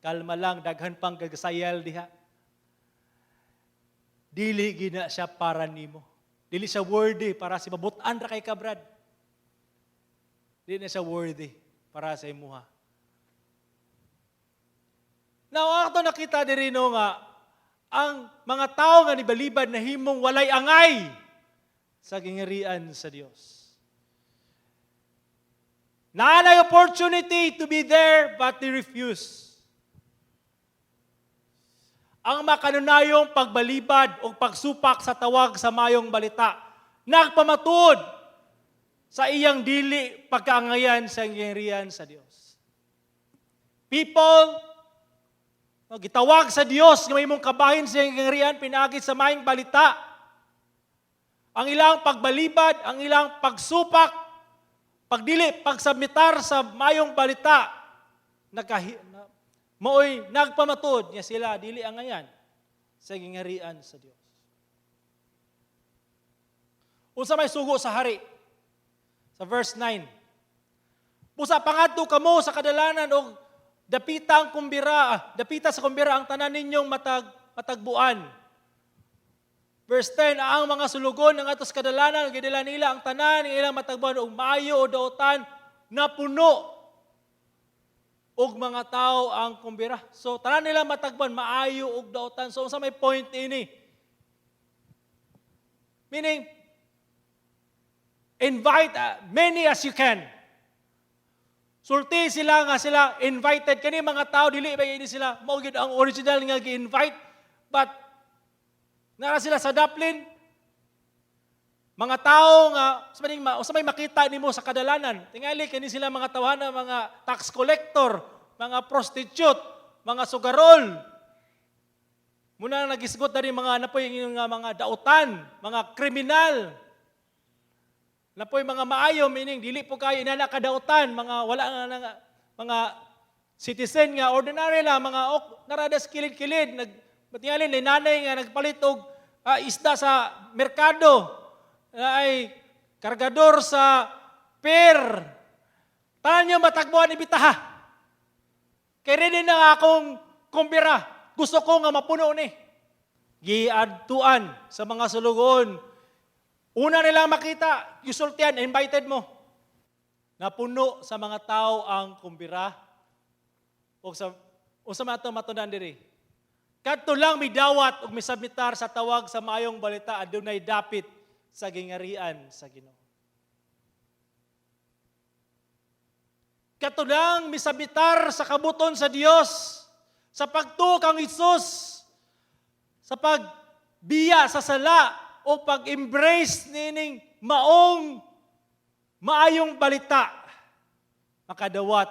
kalma lang, daghan pang gagasayal diha." Dili gina siya para nimo. Dili siya worthy para si mabutan ra kay ka, Brad. Dili na siya worthy para sa imuha. Now, ato nakita diri, no, nga ang mga tao nga nibalibad nahimong walay angay sa gingarian sa Dios. Naanay opportunity to be there, but they refuse. Ang makanunayong pagbalibad o pagsupak sa tawag sa mayong balita, nagpamatuod sa iyang dili pagkaangayan sa gingharian sa Dios. People, no, gitawag sa Dios nga mahimong kabahin sa iyang gingharian pinaagi sa mayong balita. Ang ilang pagbalibad, ang ilang pagsupak, pagdili, pagsubmitar sa mayong balita, maoy nagpamatuod nga sila dili angayan sa gingharian sa Dios. Unsa may sugo sa hari? Sa verse 9. "Busa pangadto kamo sa kadalanan og dapita ang kumbira, dapita sa kumbira ang tanan ninyong matagbuan." Verse 10, ang mga sulugon ng atos kadalanan, gidala nila ang tanan ng ilang matagbuan og maayo o daotan, napuno og mga tao ang kumbira. So tanan nila matagbuan, maayo og daotan. So unsa may point ini? Meaning, invite many as you can. Sulti sila nga sila invited kani mga tao, dili ba ini sila mao gyud ang original nga gi-invite, but nara sila sa daplin, mga tao nga sa may usa may makita nimo sa kadalanan. Tingali kani sila mga tawhana, mga tax collector, mga prostitute, mga sugarol. Muna nagisgot na rin mga napoy nga mga dautan, mga kriminal. Napoy mga maayo, meaning dili po kayo inana kadautan, mga wala nga mga citizen nga ordinary lang, mga ok, naradas kilid-kilid, nag tingali ni nanay nga nagpalit og isda sa merkado, na ay kargador sa pier. Tanan niyo matagbuan, ibitaha. Kay ready na nga akong kumbira. Gusto ko nga mapuno ni. Giadtuan sa mga sulugoon. Una nilang makita, gisultian, "Invited mo." Napuno sa mga tao ang kumbira. O sa mga matunan diri. Kadto lang midawat ug misubmitar sa tawag sa maayong balita adunay dapit sa gingarian sa Ginoo. Kadto lang misubmitar sa kabuton sa Dios, sa pagtuo kang Hesus, sa pagbiya sa sala o pag-embrace nining maong maayong balita, makadawat,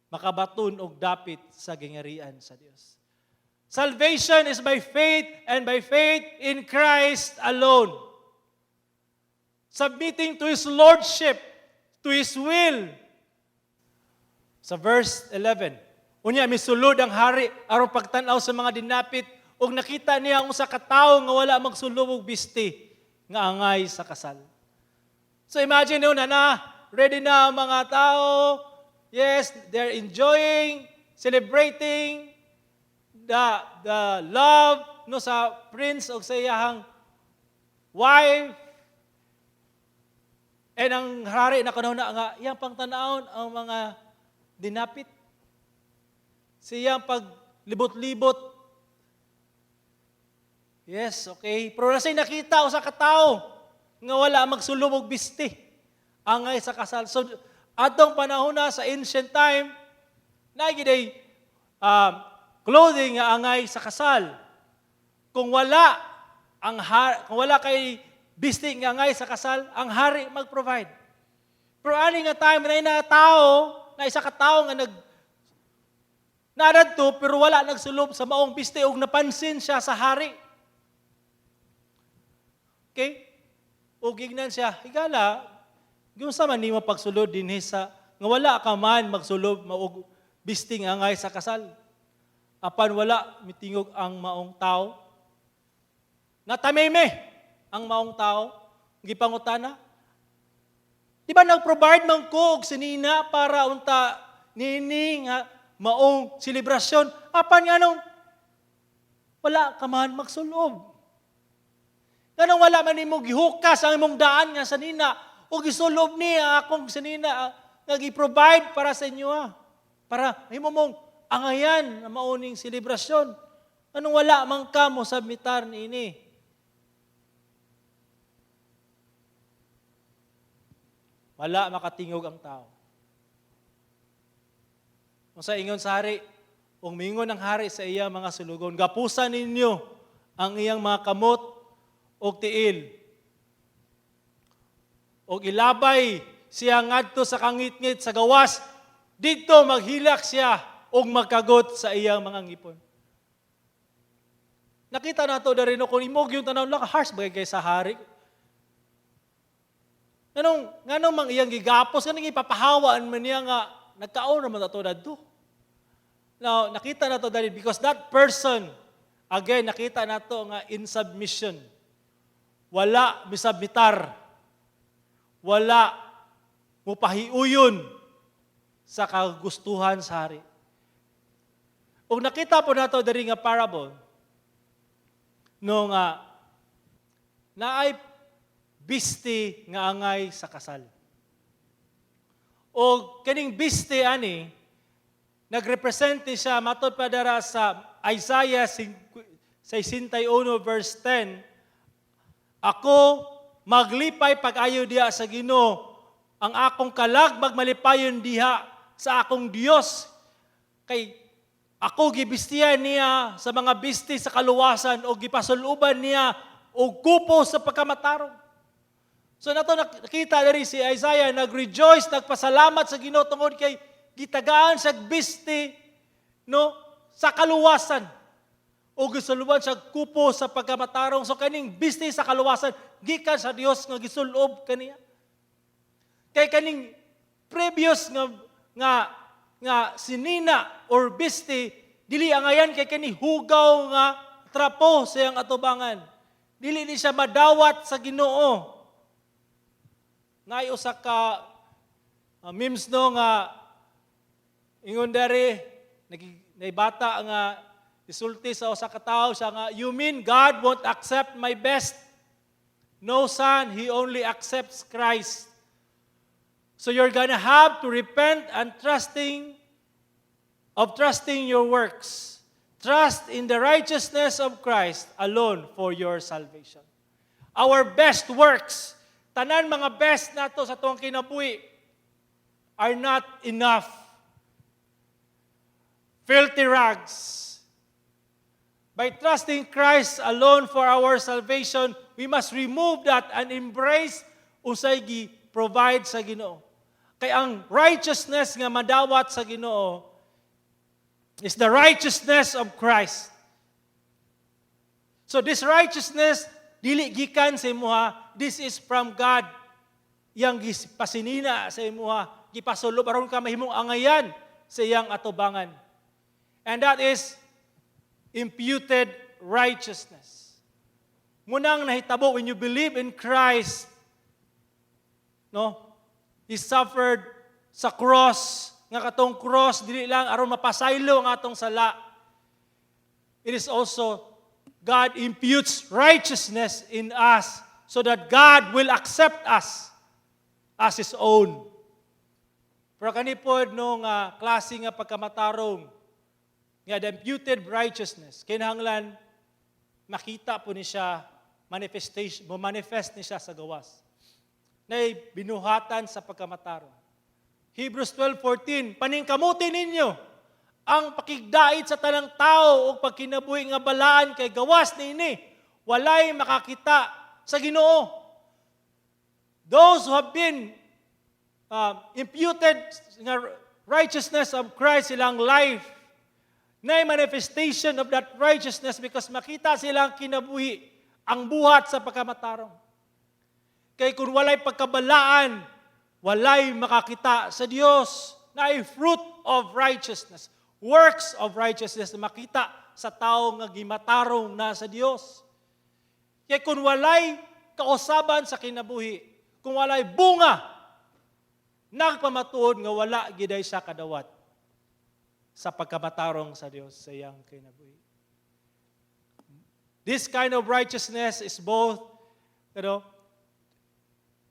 makabaton og dapit sa gingarian sa Dios. Salvation is by faith and by faith in Christ alone. Submitting to His Lordship, to His will. Sa verse 11, unya misulod ang hari aron pagtan-aw sa mga dinapit ug nakita niya ang usa ka tawo nga wala magsulob og bisti nga angay sa kasal. So imagine yun na ready na ang mga tao. Yes, they're enjoying, celebrating the love, no, sa prince og sa iyahang wife. And ang hari na na nga iyang pangtanawon ang mga dinapit. Siyang paglibot-libot. Yes, okay. Pero nasa nakita usa ka tawo nga wala magsulob og bisti angay sa kasal. So atong panahon na sa ancient time, naa giday clothing nga angay sa kasal. Kung wala kay bisti nga angay sa kasal, ang hari mag-provide. Pero ani nga time na tao, na isa ka tawo nga nag Naa to pero wala nagsulob sa maong biste og napansin siya sa hari. Okay? Og gingnan siya, "Higala, giunsa man nimo pagsulod dinhi sa nga wala ka man magsulob maog bisting angay sa kasal?" Apan wala mitingog ang maong tao. Natameme ang maong tao. Gipangutana, "Di ba nag-provide man ko og sinina para unta nini nga maong selebrasyon? Apan nganong wala ka man magsulob? Nganong wala man nimo gihukas ang imong daan nga sanina o gisulob ni ang akong sanina nga gi-provide para sa inyo ah? Para himo mong angayan na mauning selebrasyon. Anong wala man ka mo submitar niini?" Wala makatingog ang tao. Kung sa ingon sa hari, ug mingon ang hari sa iya mga sulugon, "Gapusan ninyo ang iyang mga kamot ug tiil. Og ilabay siya ngadto sa kangitngit sa gawas, didto maghilak siya ug magkagot sa iyang mga ngipon." Nakita nato diri no, kung imo gyung tanaw lang, harsh ba kay sa hari? Nganong mang iyang gigapos, nganong ipapahawaan man niya nga nagkaon naman ato dadto? Now, nakita nato diri because that person, again, nakita nato nga in submission. Wala misubmitar. Wala mupahiuyon sa kagustuhan sa hari. Ug nakita po nato diri nga parable no nga naay biste nga angay sa kasal. O kaning biste ani nagrepresente siya matod pa dara sa Isaiah 61 verse 10, "Ako maglipay pag-ayo diha sa Ginoo, ang akong kalag magmalipayon diha sa akong Dios, kay ako gibistiyan niya sa mga bisti sa kaluwasan o gipasuluban niya og kupo sa pagkamatarong." So nato nakita diri si Isaiah nag-rejoice, nagpasalamat sa Ginoo tungod kay gitagaan siya bisti no sa kaluwasan o gisuluban siya kupo sa pagkamatarong. So kaning bisti sa kaluwasan gikan sa Dios nga gisulob kaniya. Kay kaning previous nga sinina or bisti dili angayan kay kani hugaw nga trapo sa iyang atubangan. Dili ni siya madawat sa Ginoo. Naay usa ka memes no nga ingon diri, nay bata nga isulti sa usa ka tawo siya nga, "You mean God won't accept my best?" "No, son, He only accepts Christ. So you're gonna have to repent and trusting your works. Trust in the righteousness of Christ alone for your salvation." Our best works, tanan mga best nato sa tuang kinabuhi, are not enough. Filthy rags. By trusting Christ alone for our salvation, we must remove that and embrace unsay gi-provide sa Ginoo. Kay ang righteousness nga madawat sa Ginoo is the righteousness of Christ. So this righteousness dili gikan sa imuha, this is from God. Iyang gipasinina sa imuha, gipasulob aron ka mahimong angayan sa iyang atubangan. And that is imputed righteousness. Munang nahitabo when you believe in Christ, no? He suffered sa cross, nga katong cross dili lang aron mapasaylo ang atong sala. It is also God imputes righteousness in us so that God will accept us as His own. Pero kani pod no nga klase nga pagkamatarong nga the imputed righteousness, kinahanglan makita po ni siya manifestation, mo manifest ni siya sa gawas. Nay binuhatan sa pagkamatarong. Hebrews 12:14, "Paningkamuti ninyo ang pakigdait sa tanang tao ug pagkinabuhi nga balaan, kay gawas niini walay makakita sa Ginoo." Those who have been imputed nga righteousness of Christ, silang life Na manifestation of that righteousness because makita silang kinabuhi ang buhat sa pagkamatarong. Kay kung walay pagkabalaan, walay makakita sa Dios na ay fruit of righteousness, works of righteousness na makita sa tao nga gimatarong na sa Dios. Kay kung walay kausaban sa kinabuhi, kung walay bunga, nagpamatuod nga wala giday siya kadawat sa pagkamatarong sa Dios sa iyang kinabuhi. This kind of righteousness is both,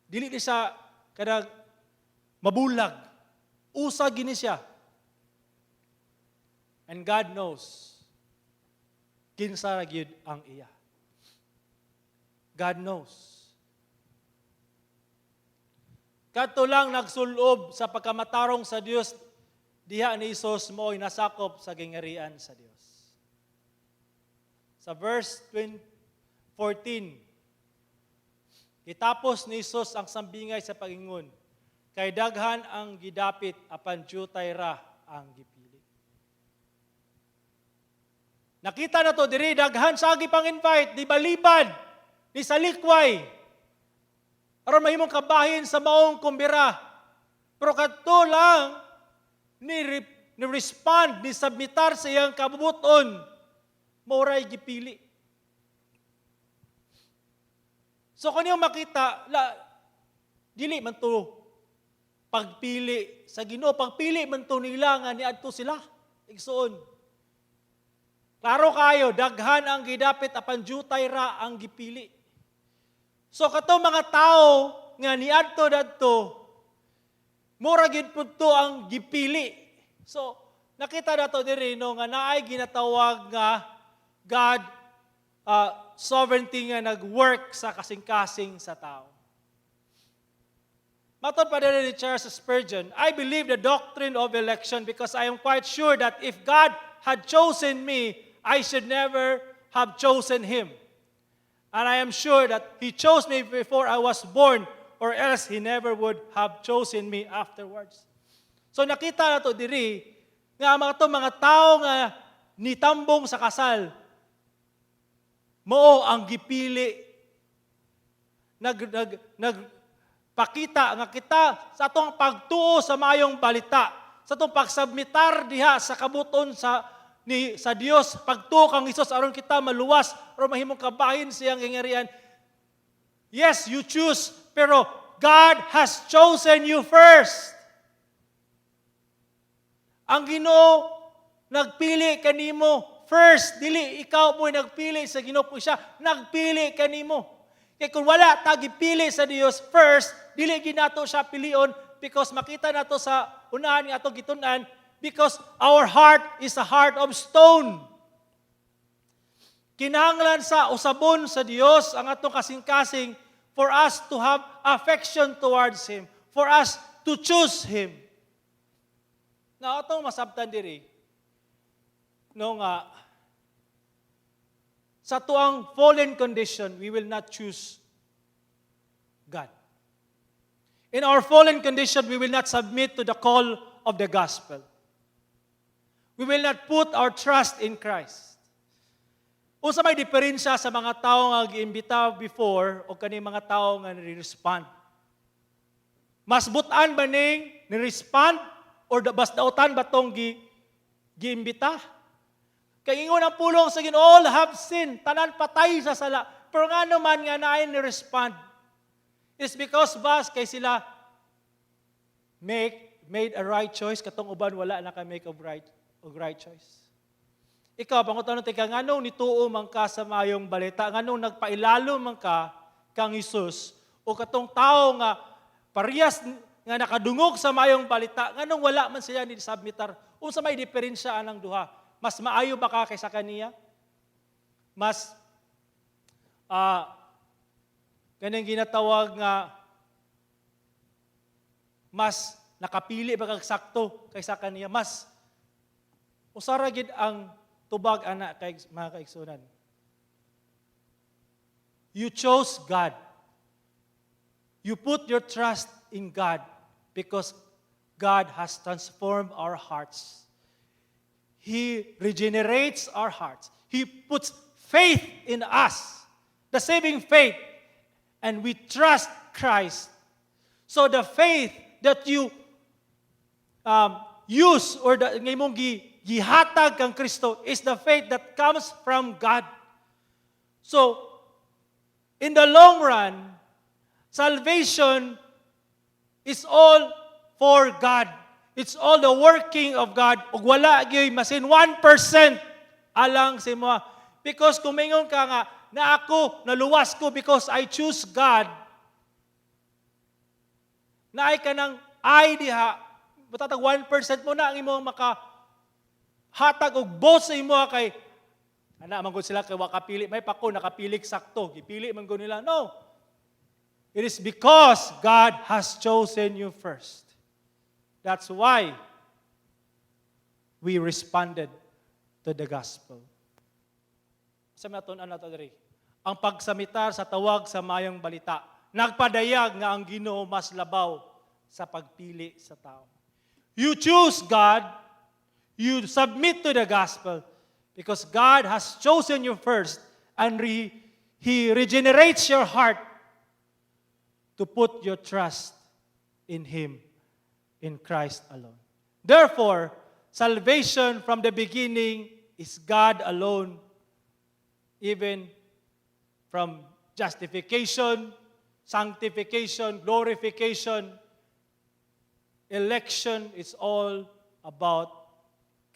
dili ni siya kanang mabulag. Usa gini siya. And God knows kinsa ra gyud ang iya. God knows. Kadto lang nagsulob sa pagkamatarong sa Dios diha ni Hesus mo'y nasakop sa gingarian sa Dios. Sa verse 20, 14, gitapos ni Hesus ang sambingay sa pagingon, "Kay daghan ang gidapit apan dyutay ra ang gipili." Nakita na to diri, daghan sa pang invite, di balibad, ni salikway. Aron mahimong kabahin sa maong kumbira. Pero kadto lang ni respond, ni submitar sa iyang kabubuton, mao ray gipili. So kung niyo makita, la, dili man to pagpili sa Ginoo, pagpili man to nila nga niadto sila. Igsuon. Klaro kayo, daghan ang gidapit apan jutay ra ang gipili. So kato mga tao nga niadto dadto, mura gid pud to ang gipili. So nakita nato diri, no, nga naay ginatawag nga God sovereignty nga nag-work sa kasing-kasing sa tao. Matod pa din ni Charles Spurgeon, "I believe the doctrine of election because I am quite sure that if God had chosen me, I should never have chosen Him. And I am sure that He chose me before I was born or else He never would have chosen me afterwards." So nakita na to diri nga ang mga to mga tao nga nitambong sa kasal mao ang gipili, nag nag nagpakita nga kita sa atong pagtuo sa maayong balita, sa atong pagsubmitar diha sa kabuton sa ni sa Dios, pagtuo kang Hesus aron kita maluwas, aron mahimong kabahin siyang gingarian. Yes, you choose, pero God has chosen you first. Ang Ginoo nagpili kanimo first, dili ikaw mo'y nagpili sa Ginoo, kung siya nagpili kanimo. Kay kung wala ta gipili sa Dios first, dili ginato siya pilion because makita nato sa unahan nga ato gitun-an, because our heart is a heart of stone. Kinahanglan sa usabon sa Dios ang atong kasing-kasing for us to have affection towards Him, for us to choose Him. Na atong masabtan diri, no, nga sa tuang fallen condition, we will not choose God. In our fallen condition, we will not submit to the call of the gospel. We will not put our trust in Christ. Unsa may diferensya sa mga tao nga giimbita before o kani mga tao nga nire-respond? Mas butan ba ning ni-respond or mas dautan ba tong giimbita? Kay ingon ang pulong sa Ginoo, all have sinned, tanan patay sa sala. Pero nga naman nga naay ni-respond? Is because bas kay sila make made a right choice, katong uban wala na ka make of right choice. Ikaw, pangutan tika, nganong nituo man ka sa mayong balita, nganong nagpailalo man ka kang Hesus, o katong tao nga parehas nga nakadungog sa mayong balita, nganong wala man siya ni submitar? Unsa may diferensya anang duha? Mas maayo ba ka kaysa kaniya? Mas kanang ginatawag nga mas nakapili ba kag sakto kaysa kaniya? Mas usara gid ang tubag ana kay mga kaigsunan. You chose God. You put your trust in God because God has transformed our hearts. He regenerates our hearts. He puts faith in us, the saving faith, and we trust Christ. So the faith that you use or the nga imong gihatag kang Kristo is the faith that comes from God. So, in the long run, salvation is all for God. It's all the working of God. Ug wala gyud masin 1% alang sa imo. Because kung mingon ka nga na ako naluwas ko because I choose God, naay ka ng ay diha, butatag 1% mo na ang imong maka hatag og boast sa imo kay ana man gud sila kay wa kapili, may pa ko nakapilik sakto, gipili man gud nila. No, it is because God has chosen you first. That's why we responded to the gospel. Sa maton na to diri, ang pagsamitar sa tawag sa mayong balita nagpadayag nga ang Ginoo mas labaw sa pagpili sa tao. You choose God, you submit to the gospel because God has chosen you first and He regenerates your heart to put your trust in Him, in Christ alone. Therefore, salvation from the beginning is God alone, even from justification, sanctification, glorification, election, it's all about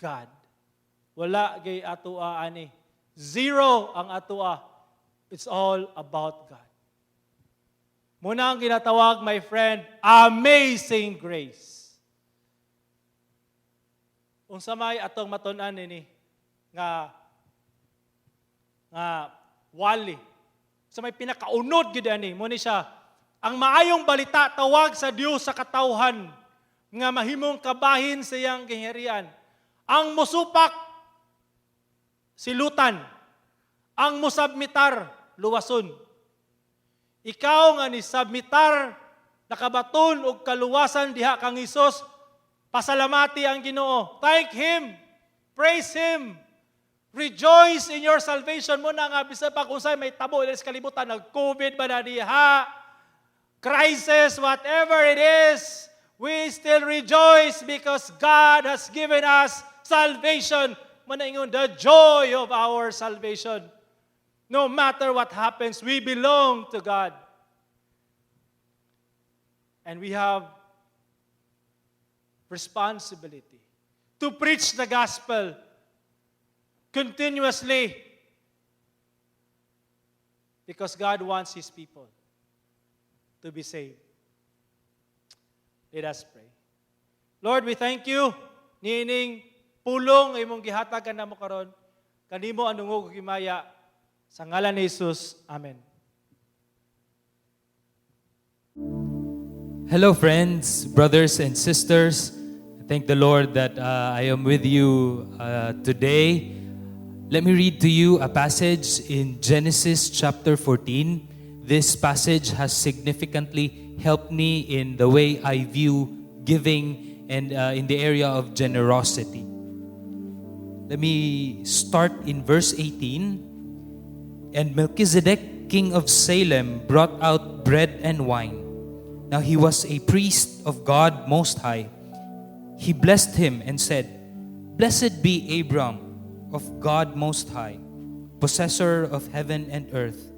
God. Wala gay atoa ani. Zero ang atoa. It's all about God. Mao na ang ginatawag, my friend, amazing grace. Unsa may atong matun-an nini nga wali sa may pinakaunod gid ani mo ni siya ang maayong balita, tawag sa Dios sa katawhan nga mahimong kabahin sa iyang gingharian. Ang musupak, silutan. Ang musabmitar, luwason. Ikaw nga ni submitar, nakabaton og kaluwasan diha kang Hesus, pasalamati ang Ginoo. Thank Him. Praise Him. Rejoice in your salvation. Mao na nga bisan pa kung unsay mahitabo sa kalibutan, nag-COVID ba na diha, crisis, whatever it is, we still rejoice because God has given us salvation. Mao na ingon, the joy of our salvation. No matter what happens, we belong to God. And we have responsibility to preach the gospel continuously because God wants His people to be saved. Let us pray. Lord, we thank you niining pulong imong gihatag kanamo karon. Kanimo ang dungog ug himaya sa ngalan ni Jesus. Amen. Hello, friends, brothers, and sisters. Thank the Lord that I am with you today. Let me read to you a passage in Genesis chapter 14. This passage has significantly helped me in the way I view giving and in the area of generosity. Let me start in verse 18. "And Melchizedek, king of Salem, brought out bread and wine. Now he was a priest of God Most High. He blessed him and said, 'Blessed be Abram of God Most High, possessor of heaven and earth.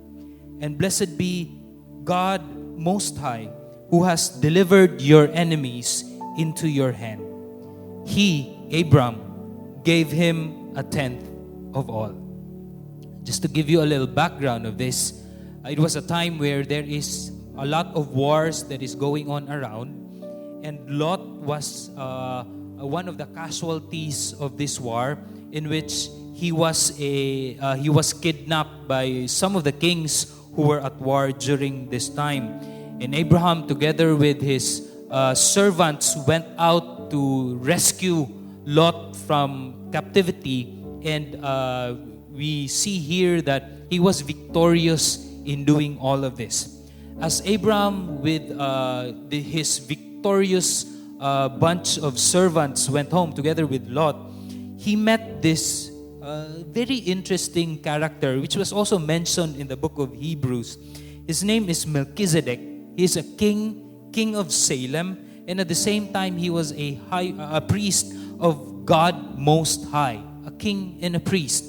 And blessed be God Most High, who has delivered your enemies into your hand.' He, Abram, gave him a tenth of all." Just to give you a little background of this, it was a time where there is a lot of wars that is going on around, and Lot was one of the casualties of this war, in which he was kidnapped by some of the kings who were at war during this time. And Abraham, together with his servants, went out to rescue Lot from captivity, and we see here that he was victorious in doing all of this. As Abraham, with his victorious bunch of servants, went home together with Lot, he met this very interesting character, which was also mentioned in the book of Hebrews. His name is Melchizedek. He is a king, king of Salem, and at the same time, he was a priest of God Most High, a king and a priest,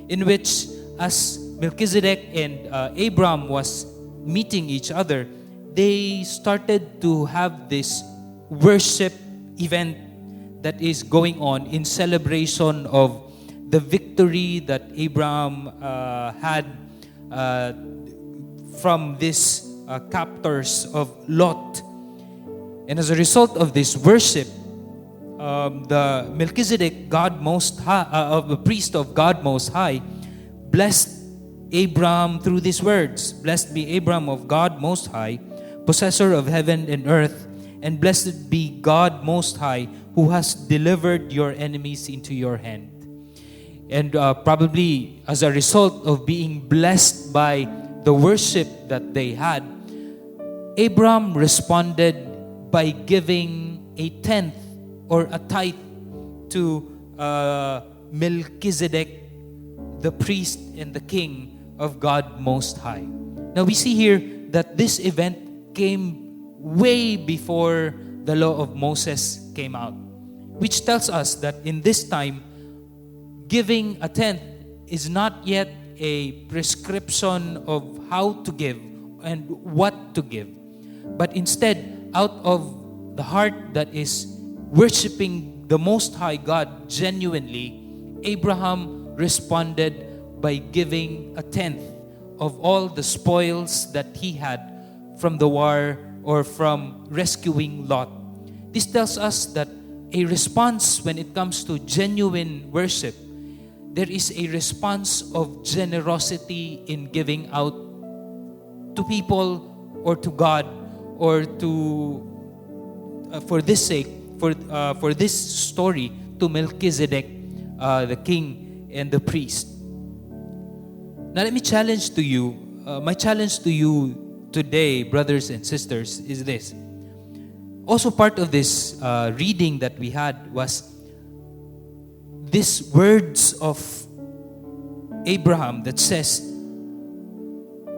in which as Melchizedek and Abram was meeting each other, they started to have this worship event that is going on in celebration of the victory that Abraham had from these captors of Lot. And as a result of this worship, the Melchizedek, God Most High, of the priest of God Most High, blessed Abraham through these words: "Blessed be Abraham of God Most High, possessor of heaven and earth, and blessed be God Most High, who has delivered your enemies into your hand." And probably as a result of being blessed by the worship that they had, Abram responded by giving a tenth or a tithe to Melchizedek, the priest and the king of God Most High. Now we see here that this event came way before the law of Moses came out, which tells us that in this time, giving a tenth is not yet a prescription of how to give and what to give, but instead, out of the heart that is worshiping the Most High God genuinely, Abraham responded by giving a tenth of all the spoils that he had from the war or from rescuing Lot. This tells us that a response when it comes to genuine worship, there is a response of generosity in giving out to people or to God or to, for this sake, for this story, to Melchizedek, the king and the priest. Now let me challenge to you, my challenge to you today, brothers and sisters, is this. Also part of this reading that we had was these words of Abraham that says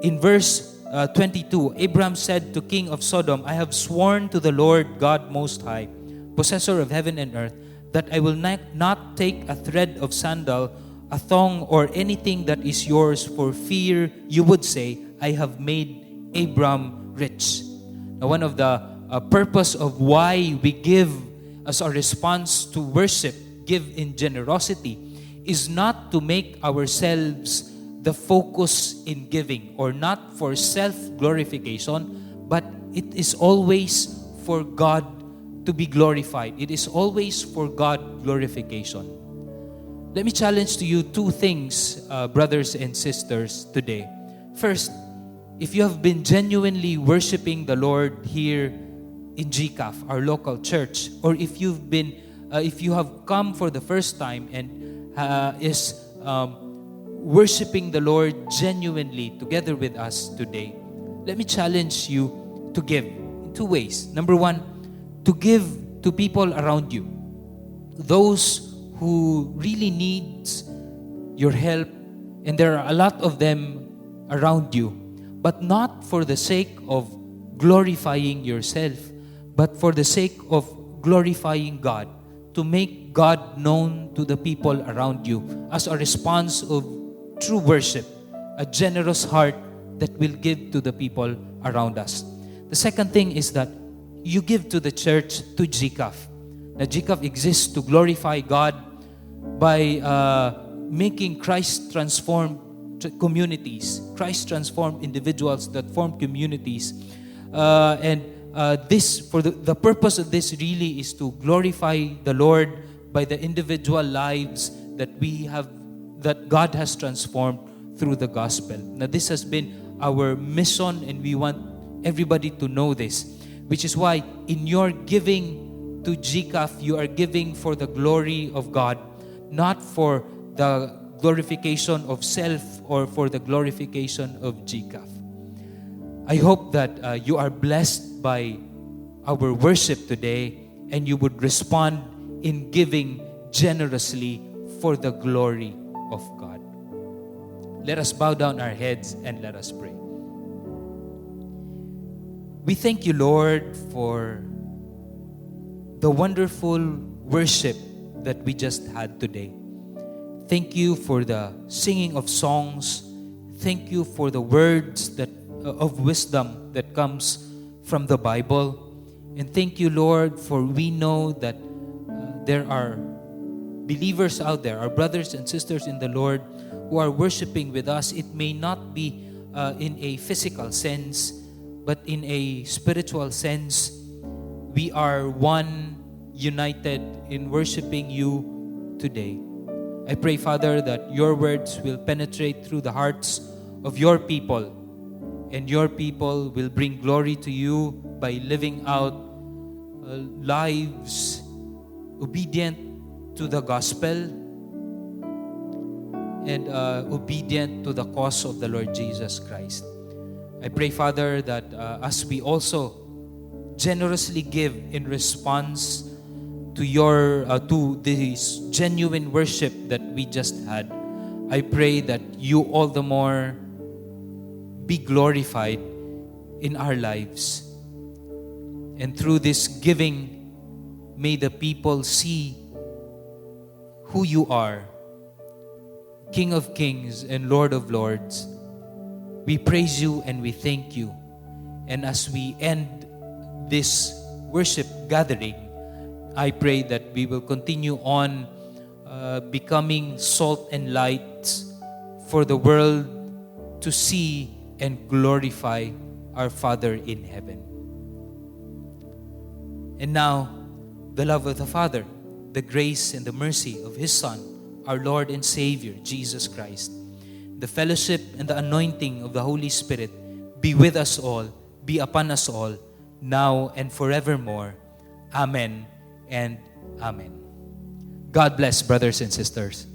in verse 22, Abraham said to king of Sodom, "I have sworn to the Lord God Most High, possessor of heaven and earth, that I will not take a thread of sandal, a thong, or anything that is yours, for fear you would say, 'I have made Abram rich.'" Now, one of the purpose of why we give as a response to worship, give in generosity, is not to make ourselves the focus in giving or not for self-glorification, but it is always for God to be glorified. It is always for God glorification. Let me challenge to you two things, brothers and sisters, today. First, if you have been genuinely worshiping the Lord here in GCAF, our local church, or if you have come for the first time and is worshiping the Lord genuinely together with us today, let me challenge you to give in two ways. Number one, to give to people around you, those who really needs your help, and there are a lot of them around you, but not for the sake of glorifying yourself, but for the sake of glorifying God, to make God known to the people around you as a response of true worship, a generous heart that will give to the people around us. The second thing is that you give to the church, to GCAF. Now, GCAF exists to glorify God by making Christ transform communities, Christ transform individuals that form communities. And the purpose of this really is to glorify the Lord by the individual lives that we have, that God has transformed through the gospel. Now, this has been our mission, and we want everybody to know this, which is why in your giving to GCAF, you are giving for the glory of God, not for the glorification of self or for the glorification of GCAF. I hope that you are blessed by our worship today and you would respond in giving generously for the glory of God. Let us bow down our heads and let us pray. We thank you, Lord, for the wonderful worship that we just had today. Thank you for the singing of songs. Thank you for the words that of wisdom that comes from the Bible. And thank you, Lord, for we know that there are believers out there, our brothers and sisters in the Lord, who are worshiping with us. It may not be in a physical sense, but in a spiritual sense, we are one, united in worshiping you today. I pray, Father, that your words will penetrate through the hearts of your people, and your people will bring glory to you by living out lives obedient to the gospel and obedient to the cause of the Lord Jesus Christ. I pray, Father, that as we also generously give in response to this genuine worship that we just had, I pray that you all the more be glorified in our lives. And through this giving, may the people see who you are, King of kings and Lord of lords. We praise you and we thank you. And as we end this worship gathering, I pray that we will continue on becoming salt and light for the world to see and glorify our Father in heaven. And now, the love of the Father, the grace and the mercy of His Son, our Lord and Savior, Jesus Christ, the fellowship and the anointing of the Holy Spirit be with us all, be upon us all, now and forevermore. Amen and amen. God bless, brothers and sisters.